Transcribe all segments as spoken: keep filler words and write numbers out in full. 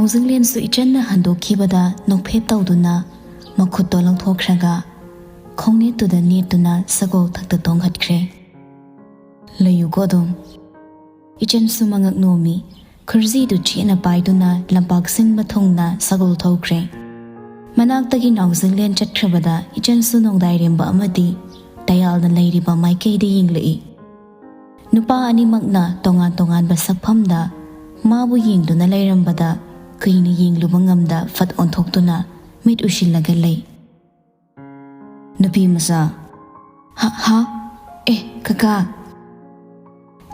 ꯅꯥꯎꯖꯤꯡꯂꯦꯟꯁꯨ ꯏꯆꯟꯅ ꯍꯟꯗꯣꯛꯈꯤꯕꯗ ꯅꯣꯛꯐꯦꯠ ꯇꯧꯗꯨꯅ ꯃꯈꯨꯠꯇꯣ ꯂꯧꯊꯣꯛꯈ꯭ꯔꯒ ꯈꯣꯡꯅꯦꯠꯇꯨꯗ ꯅꯦꯠꯇꯨꯅ ꯁꯒꯣꯜ ꯊꯛꯇ ꯇꯣꯡꯈꯠꯈ꯭ꯔꯦ꯫ "ꯂꯩꯌꯨꯀꯣ ꯑꯗꯨꯝ꯫" ꯏꯆꯟꯁꯨ ꯃꯉꯛ ꯅꯣꯝꯃꯤ꯫ ꯈꯨꯔꯖꯤꯗꯨ ꯆꯦꯠꯅ ꯄꯥꯏꯗꯨꯅ ꯂꯝꯄꯥꯛ ꯁꯤꯟꯕ ꯊꯨꯡꯅ ꯁꯒꯣꯜ ꯊꯧꯈ꯭ꯔꯦ꯫ ꯃꯅꯥꯛꯇꯒꯤ ꯅꯥꯎꯖꯤꯡꯂꯦꯟ ꯆꯠꯈ꯭ꯔꯕꯗ ꯏꯆꯟꯁꯨ ꯅꯣꯡꯗꯥꯏꯔꯦꯝꯕ ꯑꯃꯗꯤ ꯇꯌꯥꯜꯅ ꯂꯩꯔꯤꯕ ꯃꯥꯏꯀꯩꯗ ꯌꯦꯡꯂꯛꯏ꯫ ꯅꯨꯄꯥ ꯑꯅꯤꯃꯛꯅ ꯇꯣꯉꯥꯟ ꯇꯣꯉꯥꯟꯕ ꯁꯛꯐꯝꯗ ꯃꯥꯕꯨ ꯌꯦꯡꯗꯨꯅ ꯂꯩꯔꯝꯕꯗ ꯀꯨꯏꯅ ꯌꯦꯡꯂꯨꯕ ꯉꯝꯗ ꯐꯠ ꯑꯣꯟꯊꯣꯛꯇꯨꯅ ꯃꯤꯠ ꯎꯏꯁꯤꯜꯂꯒ ꯂꯩ꯫ ꯅꯨꯄꯤ ꯃꯆꯥ꯫ "ꯍꯥ, ꯍꯥ? ꯑꯦ, ꯀꯀꯥ!"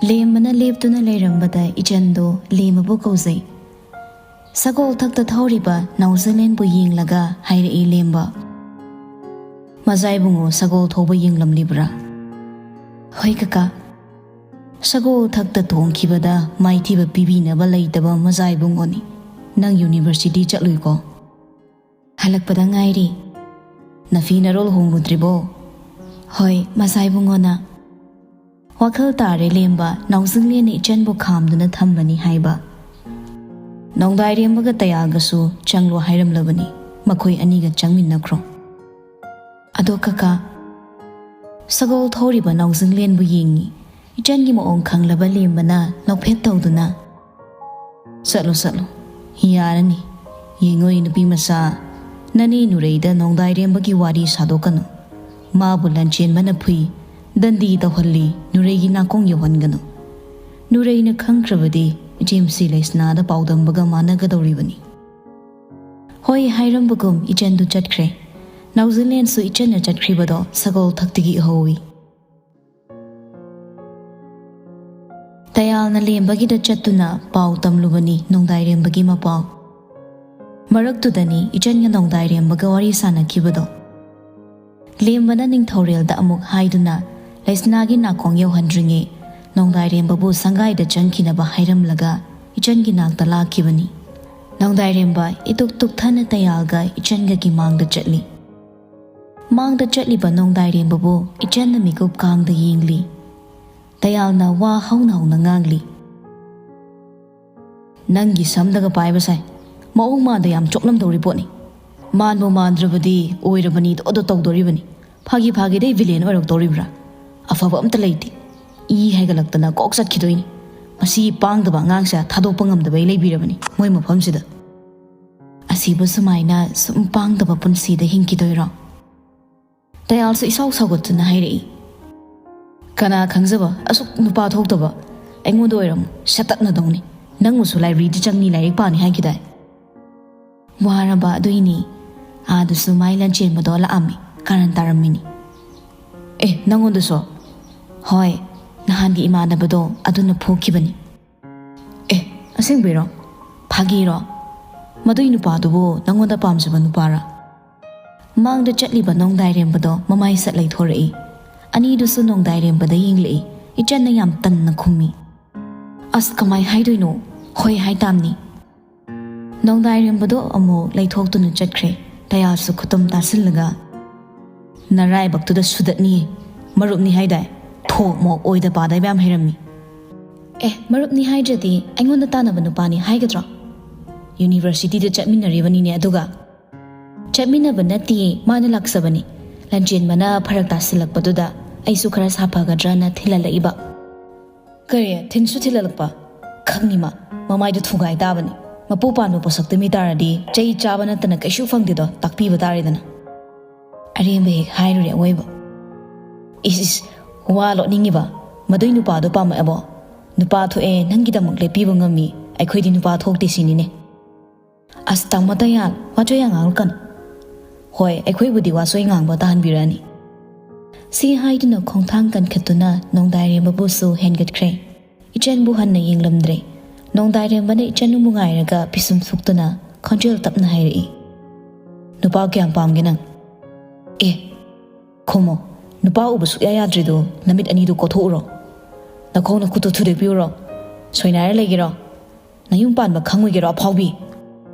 ꯂꯦꯝꯕꯅ ꯂꯦꯞꯇꯨꯅ ꯂꯩꯔꯝꯕꯗ ꯏꯆꯟꯗꯣ ꯂꯦꯝꯕꯕꯨ ꯀꯧꯖꯩ꯫ ꯁꯒꯣꯜ ꯊꯛꯇ ꯊꯧꯔꯤꯕ ꯅꯥꯎꯖꯤꯡꯂꯦꯟꯕꯨ ꯌꯦꯡꯂꯒ ꯍꯥꯏꯔꯛꯏ ꯂꯦꯝꯕ꯫ "ꯃꯖꯥ ꯏꯕꯨꯡꯉꯣ ꯁꯒꯣꯜ ꯊꯧꯕ ꯌꯦꯡꯂꯝꯂꯤꯕ꯭ꯔꯥ?" "ꯍꯣꯏ ꯀꯀꯥ꯫" "ꯁꯒꯣꯜ ꯊꯛꯇ ꯇꯣꯡꯈꯤꯕꯗ ꯃꯥꯏꯊꯤꯕ ꯄꯤꯕꯤꯅꯕ ꯂꯩꯇꯕ ꯃꯖꯥ ꯏꯕꯨꯡꯉꯣꯅꯤ ꯅꯪ ꯌꯨꯅꯤꯚꯔꯁꯤꯇꯤ ꯆꯠꯂꯨꯏꯀꯣ?" "ꯍꯜꯂꯛꯄꯗ ꯉꯥꯏꯔꯤ꯫" "ꯅꯐꯤ ꯅꯔꯣꯜ ꯍꯣꯡꯂꯨꯗ꯭ꯔꯤꯕꯣ?" "ꯍꯣꯏ, ꯃꯖꯥ ꯏꯕꯨꯡꯉꯣꯅ꯫" ꯋꯥꯈꯜ ꯇꯥꯔꯦ ꯂꯦꯝꯕ ꯅꯥꯎꯖꯤꯡꯂꯦꯟꯅ ꯏꯆꯟꯕꯨ ꯈꯥꯝꯗꯨꯅ ꯊꯝꯕꯅꯤ ꯍꯥꯏꯕ꯫ "ꯅꯣꯡꯗꯥꯏꯔꯦꯝꯕꯒ ꯇꯌꯥꯜꯒꯁꯨ ꯆꯪꯂꯣ ꯍꯥꯏꯔꯝꯂꯕꯅꯤ, ꯃꯈꯣꯏ ꯑꯅꯤꯒ ꯆꯪꯃꯤꯟꯅꯈ꯭ꯔꯣ꯫" "ꯑꯗꯣ ꯀꯀꯥ꯫" ꯁꯒꯣꯜ ꯊꯧꯔꯤꯕ ꯅꯥꯎꯖꯤꯡꯂꯦꯟꯕꯨ ꯌꯦꯡꯉꯤ꯫ ꯏꯆꯟꯒꯤ ꯃꯑꯣꯡ ꯈꯪꯂꯕ ꯂꯦꯝꯕꯅ ꯅꯣꯛꯐꯦꯠ ꯇꯧꯗꯨꯅ, "ꯆꯠꯂꯣ, ꯆꯠꯂꯣ꯫ ꯌꯥꯔꯅꯤ꯫ ꯌꯦꯡꯉꯣꯏ ꯅꯨꯄꯤ ꯃꯆꯥ, ꯅꯅꯦ ꯅꯨꯔꯩꯗ ꯅꯣꯡꯗꯥꯏꯔꯦꯝꯕꯒꯤ ꯋꯥꯔꯤ ꯁꯥꯗꯣꯛꯀꯅꯨ꯫ ꯃꯥꯕꯨ ꯂꯟꯆꯦꯟꯕꯅ ꯐꯨꯏ, ꯗꯟꯗꯤ ꯇꯧꯍꯜꯂꯤ, ꯅꯨꯔꯩꯒꯤ ꯅꯥꯀꯣꯡ ꯌꯧꯍꯟꯒꯅꯨ꯫ ꯅꯨꯔꯩꯅ ꯈꯪꯈ꯭ꯔꯕꯗꯤ ꯏꯆꯦꯝꯁꯤ ꯂꯩꯁꯅꯥꯗ ꯄꯥꯎꯗꯝꯕꯒ ꯃꯥꯟꯅꯒꯗꯧꯔꯤꯕꯅꯤ꯫" ꯍꯣꯏ ꯍꯥꯏꯔꯝꯕꯒꯨꯝ ꯏꯆꯟꯗꯨ ꯆꯠꯈ꯭ꯔꯦ꯫ ꯅꯥꯎꯖꯤꯡꯂꯦꯟꯁꯨ ꯏꯆꯟꯅ ꯆꯠꯈ꯭ꯔꯤꯕꯗꯣ ꯁꯒꯣꯜ ꯊꯛꯇꯒꯤ ꯎꯍꯧꯏ꯫ ꯇꯌꯥꯜꯅ ꯂꯦꯝꯕꯒꯤꯗ ꯆꯠꯇꯨꯅ ꯄꯥꯎ ꯇꯝꯂꯨꯕꯅꯤ ꯅꯣꯡꯗꯥꯏꯔꯦꯝꯕꯒꯤ ꯃꯄꯥꯎ꯫ ꯃꯔꯛꯇꯨꯗꯅꯤ ꯏꯆꯟꯒ ꯅꯣꯡꯗꯥꯏꯔꯦꯝꯕꯒ ꯋꯥꯔꯤ ꯁꯥꯟꯅꯈꯤꯕꯗꯣ꯫ ꯂꯦꯝꯕꯅ ꯅꯤꯡꯊꯧꯔꯦꯜꯗ ꯑꯃꯨꯛ ꯍꯥꯏꯗꯨꯅ ꯂꯩꯁꯅꯥꯒꯤ ꯅꯥꯀꯣꯡ ꯌꯧꯍꯟꯗ꯭ꯔꯤꯉꯩ ꯅꯣꯡꯗꯥꯏꯔꯦꯝꯕꯕꯨ ꯁꯪꯒꯥꯏꯗ ꯆꯪꯈꯤꯅꯕ ꯍꯥꯏꯔꯝꯂꯒ ꯏꯆꯟꯒꯤ ꯅꯥꯛꯇ ꯂꯥꯛꯈꯤꯕꯅꯤ꯫ ꯅꯣꯡꯗꯥꯏꯔꯦꯝꯕ ꯏꯇꯨꯛ ꯇꯨꯛꯊꯅ ꯇꯌꯥꯜꯒ ꯏꯆꯟꯒꯒꯤ ꯃꯥꯡꯗ ꯆꯠꯂꯤ꯫ ꯃꯥꯡꯗ ꯆꯠꯂꯤꯕ ꯅꯣꯡꯗꯥꯏꯔꯦꯝꯕꯕꯨ ꯏꯆꯟꯅ ꯃꯤꯀꯨꯞ ꯀꯥꯡꯗ ꯌꯦꯡꯂꯤ꯫ ꯇꯌꯥꯜꯅ ꯋꯥ ꯍꯧꯅ ꯍꯧꯅ ꯉꯥꯡꯂꯤ꯫ "ꯅꯪꯒꯤ ꯁꯝꯗꯒ ꯄꯥꯏꯕ ꯁꯥꯏ꯫ ꯃꯑꯣꯡ ꯃꯥꯟꯗ ꯌꯥꯝ ꯆꯣꯞꯂꯝꯗꯧꯔꯤ ꯄꯣꯠꯅꯤ꯫ ꯃꯥꯟꯕꯨ ꯃꯥꯟꯗ꯭ꯔꯕꯗꯤ ꯑꯣꯏꯔꯕꯅꯤ ꯗꯣꯗꯣ ꯇꯧꯗꯣꯔꯤꯕꯅꯤ꯫ ꯐꯥꯒꯤ ꯐꯥꯒꯤꯗꯩ ꯚꯤꯂꯦꯟ ꯑꯣꯏꯔꯛꯇꯧꯔꯤꯕ꯭ꯔꯥ? ꯑꯐꯕ ꯑꯝꯇ ꯂꯩꯇꯦ꯫ ꯏ ꯍꯥꯏꯒꯠꯂꯛꯇꯅ ꯀꯣꯛ ꯆꯠꯈꯤꯗꯣꯏꯅꯤ꯫ ꯃꯁꯤ ꯄꯥꯡꯗꯕ ꯑꯉꯥꯡꯁꯦ ꯊꯥꯗꯣꯛꯄ ꯉꯝꯗꯕꯩ ꯂꯩꯕꯤꯔꯕꯅꯤ ꯃꯣꯏ ꯃꯐꯝꯁꯤꯗ꯫ ꯑꯁꯤꯕꯨ ꯁꯨꯃꯥꯏꯅ ꯁꯨꯝ ꯄꯥꯡꯗꯕ ꯄꯨꯟꯁꯤꯗ ꯍꯤꯡꯈꯤꯗꯣꯏꯔꯣ? ꯇꯌꯥꯜꯁꯨ ꯏꯁꯥꯎ ꯁꯥꯎꯒꯠꯇꯨꯅ ꯍꯥꯏꯔꯛꯏ꯫ ꯀꯅꯥ ꯈꯪꯖꯕ ꯑꯁꯨꯛ ꯅꯨꯄꯥ ꯊꯣꯛꯇꯕ ꯑꯩꯉꯣꯟꯗ ꯑꯣꯏꯔꯝꯃꯨ ꯁꯠꯇꯠꯅꯗꯧꯅꯤ꯫ ꯅꯪꯕꯨꯁꯨ ꯂꯥꯏꯕ꯭ꯔꯦꯔꯤꯗ ꯆꯪꯅꯤ ꯂꯥꯏꯔꯤꯛ ꯄꯥꯅꯤ ꯍꯥꯏꯈꯤꯗꯥꯏ? ꯋꯥꯔꯕ ꯑꯗꯨꯏꯅꯤ꯫ ꯑꯥꯗꯁꯨ ꯃꯥꯏ ꯂꯟꯆꯦꯟꯕꯗꯣ ꯂꯥꯛꯑꯝꯃꯤ꯫ ꯀꯥꯔꯟ ꯇꯥꯔꯝꯃꯤꯅꯤ꯫ ꯑꯦ, ꯅꯪꯉꯣꯟꯗꯁꯨ? ꯍꯣꯏ, ꯅꯍꯥꯟꯒꯤ ꯏꯃꯥꯟꯅꯕꯗꯣ ꯑꯗꯨꯅ ꯐꯨꯈꯤꯕꯅꯤ꯫ ꯑꯦ, ꯑꯁꯦꯡꯕꯩꯔꯣ? ꯐꯥꯒꯤꯔꯣ? ꯃꯗꯨꯏ ꯅꯨꯄꯥꯗꯨꯕꯨ ꯅꯪꯉꯣꯟꯗ ꯄꯥꯝꯖꯕ ꯅꯨꯄꯥꯔꯥ? ꯃꯥꯡꯗ ꯆꯠꯂꯤꯕ ꯅꯣꯡꯗꯥꯏꯔꯦꯝꯕꯗꯣ ꯃꯃꯥꯏ ꯁꯠ ꯂꯩꯊꯣꯔꯛꯏ꯫ ꯑꯅꯤꯗꯨꯁꯨ ꯅꯣꯡꯗꯥꯏꯔꯦꯝꯕꯗ ꯌꯦꯡꯂꯛꯏ꯫ ꯏꯆꯟꯅ ꯌꯥꯝ ꯇꯟꯅ ꯈꯨꯝꯃꯤ꯫ ꯑꯁ, ꯀꯃꯥꯏ ꯍꯥꯏꯗꯣꯏꯅꯣ? ꯍꯣꯏ ꯍꯥꯏ ꯇꯥꯝꯅꯤ꯫ ꯅꯣꯡꯗꯥꯏꯔꯦꯝꯕꯗꯣ ꯑꯃꯨꯛ ꯂꯩꯊꯣꯛꯇꯨꯅ ꯆꯠꯈ꯭ꯔꯦ꯫ ꯇꯌꯥꯜꯁꯨ ꯈꯨꯇꯨꯝ ꯇꯥꯁꯤꯜꯂꯒ, ꯅꯔꯥꯏꯕꯛꯇꯨꯗ ꯁꯨꯗꯠꯅꯤꯌꯦ꯫ ꯃꯔꯨꯞꯅꯤ ꯍꯥꯏꯗꯥꯏ? ꯊꯣꯛ ꯃꯣꯛ ꯑꯣꯏꯗ ꯄꯥꯗ ꯃꯌꯥꯝ ꯍꯩꯔꯝꯃꯤ꯫ ꯑꯦ, ꯃꯔꯨꯞꯅꯤ ꯍꯥꯏꯗ꯭ꯔꯗꯤ ꯑꯩꯉꯣꯟꯗ ꯇꯥꯟꯅꯕ ꯅꯨꯄꯥꯅꯤ ꯍꯥꯏꯒꯗ꯭ꯔꯣ? ꯌꯨꯅꯤꯚꯔꯁꯤꯇꯤꯗ ꯆꯠꯃꯤꯟꯅꯔꯤꯕꯅꯤꯅꯦ ꯑꯗꯨꯒ꯫ ꯆꯠꯃꯤꯟꯅꯕ ꯅꯠꯇꯤꯌꯦ, ꯃꯥꯅ ꯂꯥꯛꯆꯕꯅꯤ꯫ ꯂꯟꯆꯦꯟꯕꯅ ꯐꯔꯛ ꯇꯥꯁꯤꯜꯂꯛꯄꯗꯨꯗ ꯑꯩꯁꯨ ꯈꯔ ꯁꯥꯐꯒꯗ꯭ꯔꯅ ꯊꯤꯜꯍꯜꯂꯛꯏꯕ꯫ ꯀꯔꯤ? ꯊꯤꯟꯁꯨ ꯊꯤꯜꯍꯜꯂꯛꯄ? ꯈꯪꯅꯤ ꯃꯥ꯫ ꯃꯃꯥꯏꯗꯨ ꯊꯨꯒꯥꯏ ꯇꯥꯕꯅꯤ꯫ ꯃꯄꯨ ꯄꯥꯟꯕ ꯄꯣꯠꯁꯛꯇ ꯃꯤ ꯇꯥꯔꯗꯤ ꯆꯩ ꯆꯥꯕ ꯅꯠꯇꯅ ꯀꯩꯁꯨ ꯐꯪꯗꯦꯗꯣ, ꯇꯥꯛꯄꯤꯕ ꯇꯥꯔꯦꯗꯅ꯫ ꯑꯔꯦꯝꯕ ꯍꯦꯛ ꯍꯥꯏꯔꯨꯔꯦ ꯑꯋꯣꯏꯕ꯫ ꯏꯁ ꯏꯁ, ꯋꯥ ꯂꯣꯠꯅꯤꯡꯉꯤꯕ? ꯃꯗꯨꯏ ꯅꯨꯄꯥꯗꯣ ꯄꯥꯝꯃꯛꯑꯕꯣ? ꯅꯨꯄꯥ ꯊꯣꯛꯑꯦ, ꯅꯪꯒꯤꯗꯃꯛ ꯂꯦꯞꯄꯤꯕ ꯉꯝꯃꯤ, ꯑꯩꯈꯣꯏꯗꯤ ꯅꯨꯄꯥ ꯊꯣꯛꯇꯦ ꯁꯤꯅꯤꯅꯦ꯫ ꯑꯁ, ꯇꯥꯃꯣ ꯇꯌꯥꯜ, ꯋꯥꯆꯣꯏ ꯌꯥꯝ ꯉꯥꯡꯂꯛꯀꯅꯨ꯫ ꯍꯣꯏ, ꯑꯩꯈꯣꯏꯕꯨꯗꯤ ꯋꯥꯆꯣꯏ ꯉꯥꯡꯕ ꯇꯥꯍꯟꯕꯤꯔꯛꯑꯅꯤ꯫ ꯁꯤ ꯍꯥꯏꯗꯨꯅ ꯈꯣꯡꯊꯥꯡ ꯀꯟꯈꯠꯇꯨꯅ ꯅꯣꯡꯗꯥꯏꯔꯦꯝꯕꯕꯨꯁꯨ ꯍꯦꯟꯒꯠꯈ꯭ꯔꯦ꯫ ꯏꯆꯟꯕꯨ ꯍꯟꯅ ꯌꯦꯡꯂꯝꯗ꯭ꯔꯦ꯫ ꯅꯣꯡꯗꯥꯏꯔꯦꯝꯕꯅ ꯏꯆꯟꯕꯨ ꯉꯥꯏꯔꯒ ꯄꯤꯁꯨꯝ ꯁꯨꯛꯇꯨꯅ ꯈꯣꯟꯖꯦꯜ ꯇꯞꯅ ꯍꯥꯏꯔꯛꯏ, "ꯅꯨꯄꯥ ꯀꯌꯥꯝ ꯄꯥꯝꯒꯦ ꯅꯪ?" "ꯑꯦ, ꯈꯨꯝꯃꯣ꯫ ꯅꯨꯄꯥ ꯎꯕ ꯁꯨꯛꯌꯥ ꯌꯥꯗ꯭ꯔꯤꯗꯣ ꯅꯃꯤꯠ ꯑꯅꯤꯗꯨ ꯀꯣꯊꯣꯛꯎꯔꯣ꯫ ꯅꯈꯣꯡ ꯅꯈꯨꯠꯇꯨ ꯊꯨꯗꯦꯛꯄꯤꯌꯨꯔꯣ? ꯁꯣꯏꯅꯥꯏꯔ ꯂꯩꯒꯦꯔꯣ? ꯅꯌꯨꯝ ꯄꯥꯟꯕ ꯈꯪꯉꯣꯏꯒꯦꯔꯣ, ꯑꯐꯥꯎꯕꯤ?"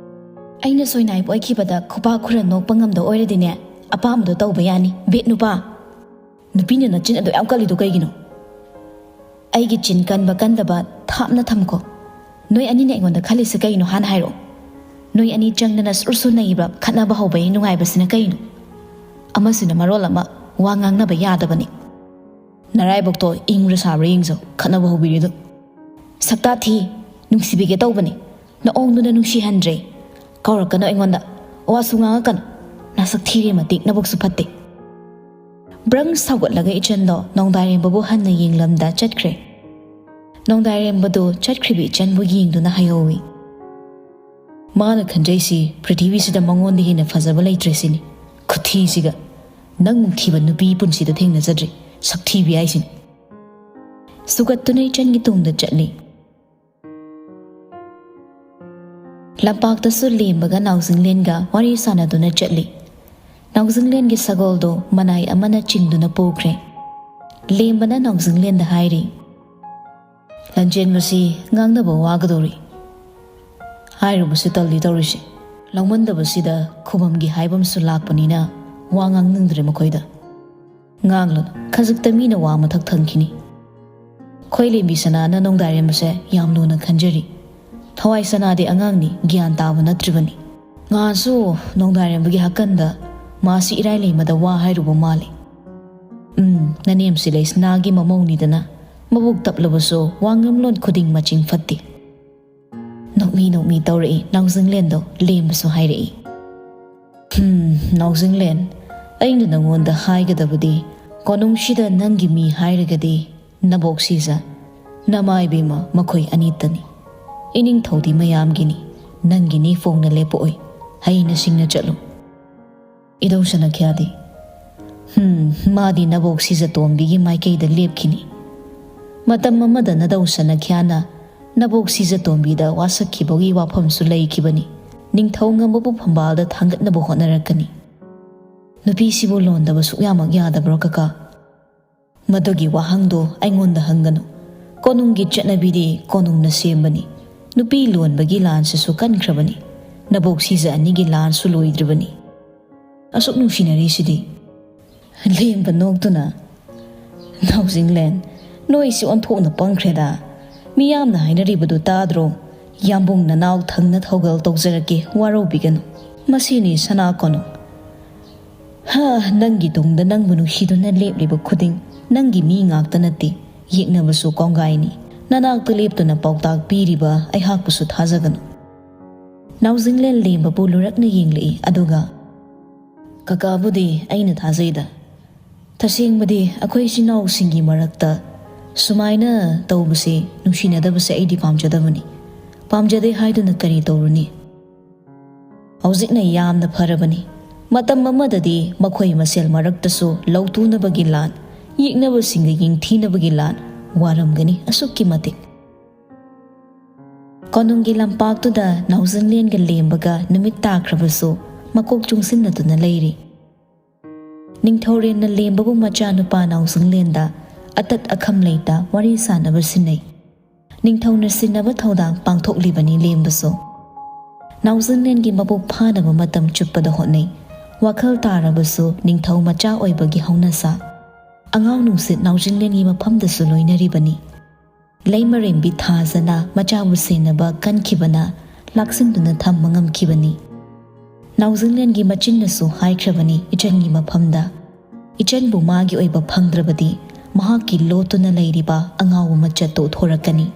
ꯑꯩꯅ ꯁꯣꯏꯅꯥꯏꯕ ꯑꯣꯏꯈꯤꯕꯗ ꯈꯨꯄꯥꯛ ꯈꯨꯔ ꯅꯣꯛꯄ ꯉꯝꯗ ꯑꯣꯏꯔꯗꯤꯅꯦ, ꯑꯄꯥꯝꯕꯗꯣ ꯇꯧꯕ ꯌꯥꯅꯤ, ꯕꯦꯠ ꯅꯨꯄꯥ꯫ ꯅꯨꯄꯤꯅ ꯅꯆꯤꯟ ꯑꯗꯨ ꯌꯥꯝ ꯀꯜꯂꯤꯗꯣ ꯀꯩꯒꯤꯅꯣ? ꯑꯩꯒꯤ ꯆꯤꯟ ꯀꯟꯕ ꯀꯟꯗꯕ ꯊꯥꯞꯅ ꯊꯝꯈꯣ꯫ ꯅꯣꯏ ꯑꯅꯤꯅ ꯑꯩꯉꯣꯟꯗ ꯈꯜꯂꯤꯁꯦ ꯀꯩꯅꯣ ꯍꯥꯟꯅ ꯍꯥꯏꯔꯛꯑꯣ꯫ ꯅꯣꯏ ꯑꯅꯤ ꯆꯪꯗꯅ ꯁꯨꯔ ꯁꯨꯔ ꯅꯩꯕ, ꯈꯠꯅꯕ ꯍꯧꯕꯒꯤ ꯅꯨꯡꯉꯥꯏꯕꯁꯤꯅ ꯀꯩꯅꯣ? ꯑꯃꯁꯤꯅ ꯃꯔꯣꯜ ꯑꯃ ꯋꯥ ꯉꯥꯡꯅꯕ ꯌꯥꯗꯕꯅꯤ꯫ ꯅꯔꯥꯏꯕꯛꯇꯣ ꯏꯪꯕ꯭ꯔꯥ ꯁꯥꯕ꯭ꯔꯥ ꯌꯦꯡꯖꯧ, ꯈꯠꯅꯕ ꯍꯧꯕꯤꯔꯤꯗꯣ꯫ ꯁꯛꯇꯥ ꯊꯤ, ꯅꯨꯡꯁꯤꯕꯤꯒꯦ ꯇꯧꯕꯅꯤ, ꯅꯑꯣꯡꯗꯨꯅ ꯅꯨꯡꯁꯤꯍꯟꯗ꯭ꯔꯦ꯫ ꯀꯧꯔꯛꯀꯅꯨ ꯑꯩꯉꯣꯟꯗ, ꯋꯥꯁꯨ ꯉꯥꯡꯉꯛꯀꯅꯨ꯫ ꯅꯁꯛ ꯊꯤꯔꯦ ꯃꯇꯤꯛ, ꯅꯕꯨꯛꯁꯨ ꯐꯠꯇꯦ꯫ ꯕ꯭ꯔꯪ ꯁꯥꯎꯒꯠꯂꯒ ꯏꯆꯟꯗꯣ ꯅꯣꯡꯗꯥꯏꯔꯦꯝꯕꯕꯨ ꯍꯟꯅ ꯌꯦꯡꯂꯝꯗ ꯆꯠꯈ꯭ꯔꯦ꯫ ꯅꯣꯡꯗꯥꯏꯔꯦꯝꯕꯗꯨ ꯆꯠꯈ꯭ꯔꯤꯕ ꯏꯆꯟꯕꯨ ꯌꯦꯡꯗꯨꯅ ꯍꯥꯏꯍꯧꯏ꯫ ꯃꯥꯅ ꯈꯟꯖꯩꯁꯤ ꯄ꯭ꯔꯤꯊꯤꯕꯤꯁꯤꯗ ꯃꯉꯣꯟꯗ ꯍꯦꯟꯅ ꯐꯖꯕ ꯂꯩꯇ꯭ꯔꯦ ꯁꯤꯅꯤ꯫ ꯈꯨꯊꯤꯁꯤꯒ꯫ ꯅꯪꯃꯨꯛ ꯊꯤꯕ ꯅꯨꯄꯤ ꯄꯨꯟꯁꯤꯗ ꯊꯦꯡꯅꯖꯗ꯭ꯔꯤ꯫ ꯁꯛꯊꯤꯕꯤ ꯍꯥꯏꯁꯤꯅꯤ꯫ ꯁꯨꯒꯠꯇꯨꯅ ꯏꯆꯟꯒꯤ ꯇꯨꯡꯗ ꯆꯠꯂꯤ꯫ ꯂꯝꯄꯥꯛꯇꯁꯨ ꯂꯦꯝꯕꯒ ꯅꯥꯎꯖꯤꯡꯂꯦꯟꯒ ꯋꯥꯔꯤ ꯁꯥꯟꯅꯗꯨꯅ ꯆꯠꯂꯤ꯫ ꯅꯥꯎꯖꯤꯡꯂꯦꯟꯒꯤ ꯁꯒꯣꯜꯗꯣ ꯃꯅꯥꯏ ꯑꯃꯅ ꯆꯤꯡꯗꯨꯅ ꯄꯨꯈ꯭ꯔꯦ꯫ ꯂꯦꯝꯕꯅ ꯅꯥꯎꯖꯤꯡꯂꯦꯟꯗ ꯍꯥꯏꯔꯤ, "ꯂꯟꯖꯦꯟꯕꯁꯤ ꯉꯥꯡꯅꯕ ꯋꯥꯒꯗꯧꯔꯤ꯫ ꯍꯥꯏꯔꯨꯕꯁꯨ ꯇꯜꯂꯤ ꯇꯧꯔꯤꯁꯦ꯫ ꯂꯧꯃꯟꯗꯕꯁꯤꯗ ꯈꯨꯕꯝꯒꯤ ꯍꯥꯏꯕ ꯑꯃꯁꯨ ꯂꯥꯛꯄꯅꯤꯅ ꯋꯥ ꯉꯥꯡꯅꯤꯡꯗ꯭ꯔꯦ ꯃꯈꯣꯏꯗ꯫ ꯉꯥꯡꯂꯨꯅꯨ, ꯈꯖꯤꯛꯇ ꯃꯤꯅ ꯋꯥ ꯃꯊꯛ ꯊꯪꯈꯤꯅꯤ꯫ ꯑꯩꯈꯣꯏ ꯂꯦꯝꯕꯤ ꯁꯅꯥꯅ ꯅꯣꯡꯗꯥꯏꯔꯦꯝꯕꯁꯦ ꯌꯥꯝ ꯂꯨꯅ ꯈꯟꯖꯔꯤ꯫ ꯊꯋꯥꯏ ꯁꯅꯥꯗꯤ ꯑꯉꯥꯡꯅꯤ, ꯒ꯭ꯌꯥꯟ ꯇꯥꯕ ꯅꯠꯇ꯭ꯔꯤꯕꯅꯤ꯫ ꯉꯥꯁꯨ ꯅꯣꯡꯗꯥꯏꯔꯦꯝꯕꯒꯤ ꯍꯥꯀꯟꯗ ꯃꯥꯁꯤ ꯏꯔꯥꯏ ꯂꯩꯃꯗ ꯋꯥ ꯍꯥꯏꯔꯨꯕ ꯃꯥꯜꯂꯤ꯫ ꯎꯝ, ꯅꯅꯦꯝꯁꯤ ꯂꯩꯁꯅꯥꯒꯤ ꯃꯃꯧꯅꯤꯗꯅ, ꯃꯕꯨꯛ ꯇꯞꯂꯕꯁꯨ ꯋꯥ ꯉꯝꯂꯣꯟ ꯈꯨꯗꯤꯡ ꯃꯆꯤꯡ ꯐꯠꯇꯦ꯫" ꯅꯣꯛꯃꯤ ꯅꯣꯛꯃꯤ ꯇꯧꯔꯛꯏ ꯅꯥꯎꯖꯤꯡꯂꯦꯟꯗꯣ꯫ ꯂꯦꯝꯕꯁꯨ ꯍꯥꯏꯔꯛꯏ, "ꯍꯝ, ꯅꯥꯎꯖꯤꯡꯂꯦꯟ, ꯑꯩꯅ ꯅꯉꯣꯟꯗ ꯍꯥꯏꯒꯗꯕꯗꯤ, ꯀꯣꯅꯨꯡꯁꯤꯗ ꯅꯪꯒꯤ ꯃꯤ ꯍꯥꯏꯔꯒꯗꯤ ꯅꯕꯣꯛ ꯁꯤꯖ, ꯅꯃꯥ ꯏꯕꯦꯝꯃ ꯃꯈꯣꯏ ꯑꯅꯤꯇꯅꯤ꯫ ꯏꯅꯤꯡꯊꯧꯗꯤ ꯃꯌꯥꯝꯒꯤꯅꯤ, ꯅꯪꯒꯤꯅꯤ ꯐꯣꯡꯅ ꯂꯦꯞꯄꯛꯑꯣꯏ꯫ ꯍꯩꯅ ꯁꯤꯡꯅ ꯆꯠꯂꯨ꯫" ꯏꯙꯧ ꯁꯅꯥꯈ꯭ꯌꯥꯗꯤ, "ꯍꯝ, ꯃꯥꯗꯤ ꯅꯕꯣꯛ ꯁꯤꯖꯇꯣꯝꯕꯤꯒꯤ ꯃꯥꯏꯀꯩꯗ ꯂꯦꯞꯈꯤꯅꯤ꯫ ꯃꯇꯝ ꯑꯃꯗ ꯅꯙꯧ ꯁꯅꯥꯈ꯭ꯌꯥꯅ ꯅꯕꯣꯛ ꯁꯤꯖꯇꯣꯝꯕꯤꯗ ꯋꯥꯁꯛꯈꯤꯕꯒꯤ ꯋꯥꯐꯝꯁꯨ ꯂꯩꯈꯤꯕꯅꯤ꯫ ꯅꯤꯡꯊꯧ ꯉꯝꯕꯕꯨ ꯐꯝꯕꯥꯜꯗ ꯊꯥꯡꯒꯠꯅꯕ ꯍꯣꯠꯅꯔꯛꯀꯅꯤ꯫ ꯅꯨꯄꯤꯁꯤꯕꯨ ꯂꯣꯟꯗꯕ ꯁꯨꯛꯌꯥꯃꯛ ꯌꯥꯗꯕ꯭ꯔꯣ ꯀꯀꯥ?" "ꯃꯗꯨꯒꯤ ꯋꯥꯍꯪꯗꯣ ꯑꯩꯉꯣꯟꯗ ꯍꯪꯒꯅꯨ꯫ ꯀꯣꯅꯨꯡꯒꯤ ꯆꯠꯅꯕꯤꯗꯤ ꯀꯣꯅꯨꯡꯅ ꯁꯦꯝꯕꯅꯤ꯫ ꯅꯨꯄꯤ ꯂꯣꯟꯕꯒꯤ ꯂꯥꯟꯁꯤꯁꯨ ꯀꯟꯈ꯭ꯔꯕꯅꯤ꯫ ꯅꯕꯣꯛ ꯁꯤꯖ ꯑꯅꯤꯒꯤ ꯂꯥꯟꯁꯨ ꯂꯣꯏꯗ꯭ꯔꯤꯕꯅꯤ꯫ ꯑꯁꯨꯛ ꯅꯨꯡꯁꯤꯅꯔꯤꯁꯤꯗꯤ꯫" ꯂꯦꯝꯕ ꯅꯣꯛꯇꯨꯅ, "ꯅꯥꯎꯖꯤꯡꯂꯦꯟ, ꯅꯣꯏꯁꯤ ꯑꯣꯟꯊꯣꯛꯅ ꯄꯪꯈ꯭ꯔꯦꯗ꯫ ꯃꯤꯌꯥꯝꯅ ꯍꯥꯏꯅꯔꯤꯕꯗꯨ ꯇꯥꯗ꯭ꯔꯣ? "ꯌꯥꯝꯕꯨꯡ, ꯅꯅꯥꯎ ꯊꯪꯅ ꯊꯧꯒꯜ ꯇꯧꯖꯔꯛꯀꯦ, ꯋꯥꯔꯧꯕꯤꯒꯅꯨ꯫ ꯃꯁꯤꯅꯤ ꯁꯅꯥ ꯀꯣꯅꯨꯡ꯫ ꯍꯥ, ꯅꯪꯒꯤ ꯇꯨꯡꯗ ꯅꯪꯕꯨ ꯅꯨꯡꯁꯤꯗꯨꯅ ꯂꯦꯞꯂꯤꯕ ꯈꯨꯗꯤꯡ ꯅꯪꯒꯤ ꯃꯤ ꯉꯥꯛꯇ ꯅꯠꯇꯦ, ꯌꯦꯛꯅꯕꯁꯨ ꯀꯣꯡꯒꯥꯏꯅꯤ꯫ ꯅꯅꯥꯛꯇ ꯂꯦꯞꯇꯨꯅ ꯄꯥꯎꯇꯥꯛ ꯄꯤꯔꯤꯕ ꯑꯩꯍꯥꯛꯄꯨꯁꯨ ꯊꯥꯖꯒꯅꯨ"꯫ ꯅꯥꯎꯖꯤꯡꯂꯦꯟ ꯂꯦꯝꯕꯕꯨ ꯂꯨꯔꯛꯅ ꯌꯦꯡꯂꯛꯏ, ꯑꯗꯨꯒ, "ꯀꯀꯥꯕꯨꯗꯤ ꯑꯩꯅ ꯊꯥꯖꯩꯗ꯫ ꯇꯁꯦꯡꯕꯗꯤ ꯑꯩꯈꯣꯏ ꯏꯆꯤꯟ ꯏꯅꯥꯎꯁꯤꯡꯒꯤ ꯃꯔꯛꯇ ꯁꯨꯃꯥꯏꯅ ꯇꯧꯕꯁꯦ, ꯅꯨꯡꯁꯤꯅꯗꯕꯁꯦ ꯑꯩꯗꯤ ꯄꯥꯝꯖꯗꯕꯅꯤ꯫ ꯄꯥꯝꯖꯗꯦ ꯍꯥꯏꯗꯨꯅ ꯀꯔꯤ ꯇꯧꯔꯨꯅꯤ? ꯍꯧꯖꯤꯛꯅ ꯌꯥꯝꯅ ꯐꯔꯕꯅꯤ꯫ ꯃꯇꯝ ꯑꯃꯗꯗꯤ ꯃꯈꯣꯏ ꯃꯁꯦꯜ ꯃꯔꯛꯇꯁꯨ ꯂꯧꯇꯨꯅꯕꯒꯤ ꯂꯥꯟ, ꯌꯦꯛꯅꯕꯁꯤꯡꯒ ꯌꯦꯡꯊꯤꯅꯕꯒꯤ ꯂꯥꯟ ꯋꯥꯔꯝꯒꯅꯤ ꯑꯁꯨꯛꯀꯤ ꯃꯇꯤꯛ"꯫ ꯀꯣꯅꯨꯡꯒꯤ ꯂꯝꯄꯥꯛꯇꯨꯗ ꯅꯥꯎꯖꯤꯡꯂꯦꯟꯒ ꯂꯦꯝꯕꯒ ꯅꯨꯃꯤꯠ ꯇꯥꯈ꯭ꯔꯕꯁꯨ ꯃꯀꯣꯛ ꯆꯨꯡꯁꯤꯟꯅꯗꯨꯅ ꯂꯩꯔꯤ꯫ ꯅꯤꯡꯊꯧꯔꯦꯟꯅ ꯂꯦꯝꯕꯕꯨ ꯃꯆꯥꯅꯨꯄꯥ ꯅꯥꯎꯖꯤꯡꯂꯦꯟꯗ ꯑꯇꯠ ꯑꯈꯝ ꯂꯩꯇ ꯋꯥꯔꯤ ꯁꯥꯅꯕ ꯁꯤꯟꯅꯩ꯫ ꯅꯤꯡꯊꯧꯅ ꯁꯤꯟꯅꯕ ꯊꯧꯗꯥꯡ ꯄꯥꯡꯊꯣꯛꯂꯤꯕꯅꯤ ꯂꯦꯝꯕꯁꯨ꯫ ꯅꯥꯎꯖꯤꯡꯂꯦꯟꯒꯤ ꯃꯄꯨꯛ ꯐꯥꯅꯕ ꯃꯇꯝ ꯆꯨꯞꯄꯗ ꯍꯣꯠꯅꯩ꯫ ꯋꯥꯈꯜ ꯇꯥꯔꯕꯁꯨ ꯅꯤꯡꯊꯧ ꯃꯆꯥ ꯑꯣꯏꯕꯒꯤ ꯍꯧꯅꯁꯥ꯫ ꯑꯉꯥꯎ ꯅꯨꯡꯁꯤꯠ ꯅꯥꯎꯖꯤꯡꯂꯦꯟꯒꯤ ꯃꯐꯝꯗꯁꯨ ꯂꯣꯏꯅꯔꯤꯕꯅꯤ꯫ ꯂꯩꯃꯔꯦꯝꯕꯤ ꯊꯥꯖꯅ ꯃꯆꯥꯕꯨ ꯁꯦꯟꯅꯕ ꯀꯟꯈꯤꯕꯅ ꯂꯥꯛꯁꯤꯟꯗꯨꯅ ꯊꯝꯕ ꯉꯝꯈꯤꯕꯅꯤ꯫ ꯅꯥꯎꯖꯤꯡꯂꯦꯟꯒꯤ ꯃꯆꯤꯟꯅꯁꯨ ꯍꯥꯏꯈ꯭ꯔꯕꯅꯤ ꯏꯆꯟꯒꯤ ꯃꯐꯝꯗ, ꯏꯆꯟꯕꯨ ꯃꯥꯒꯤ ꯑꯣꯏꯕ ꯐꯪꯗ꯭ꯔꯕꯗꯤ ꯃꯍꯥꯛꯀꯤ ꯂꯣꯠꯇꯨꯅ ꯂꯩꯔꯤꯕ ꯑꯉꯥꯎꯕ ꯃꯆꯠꯇꯨ ꯎꯠꯊꯣꯔꯛꯀꯅꯤ꯫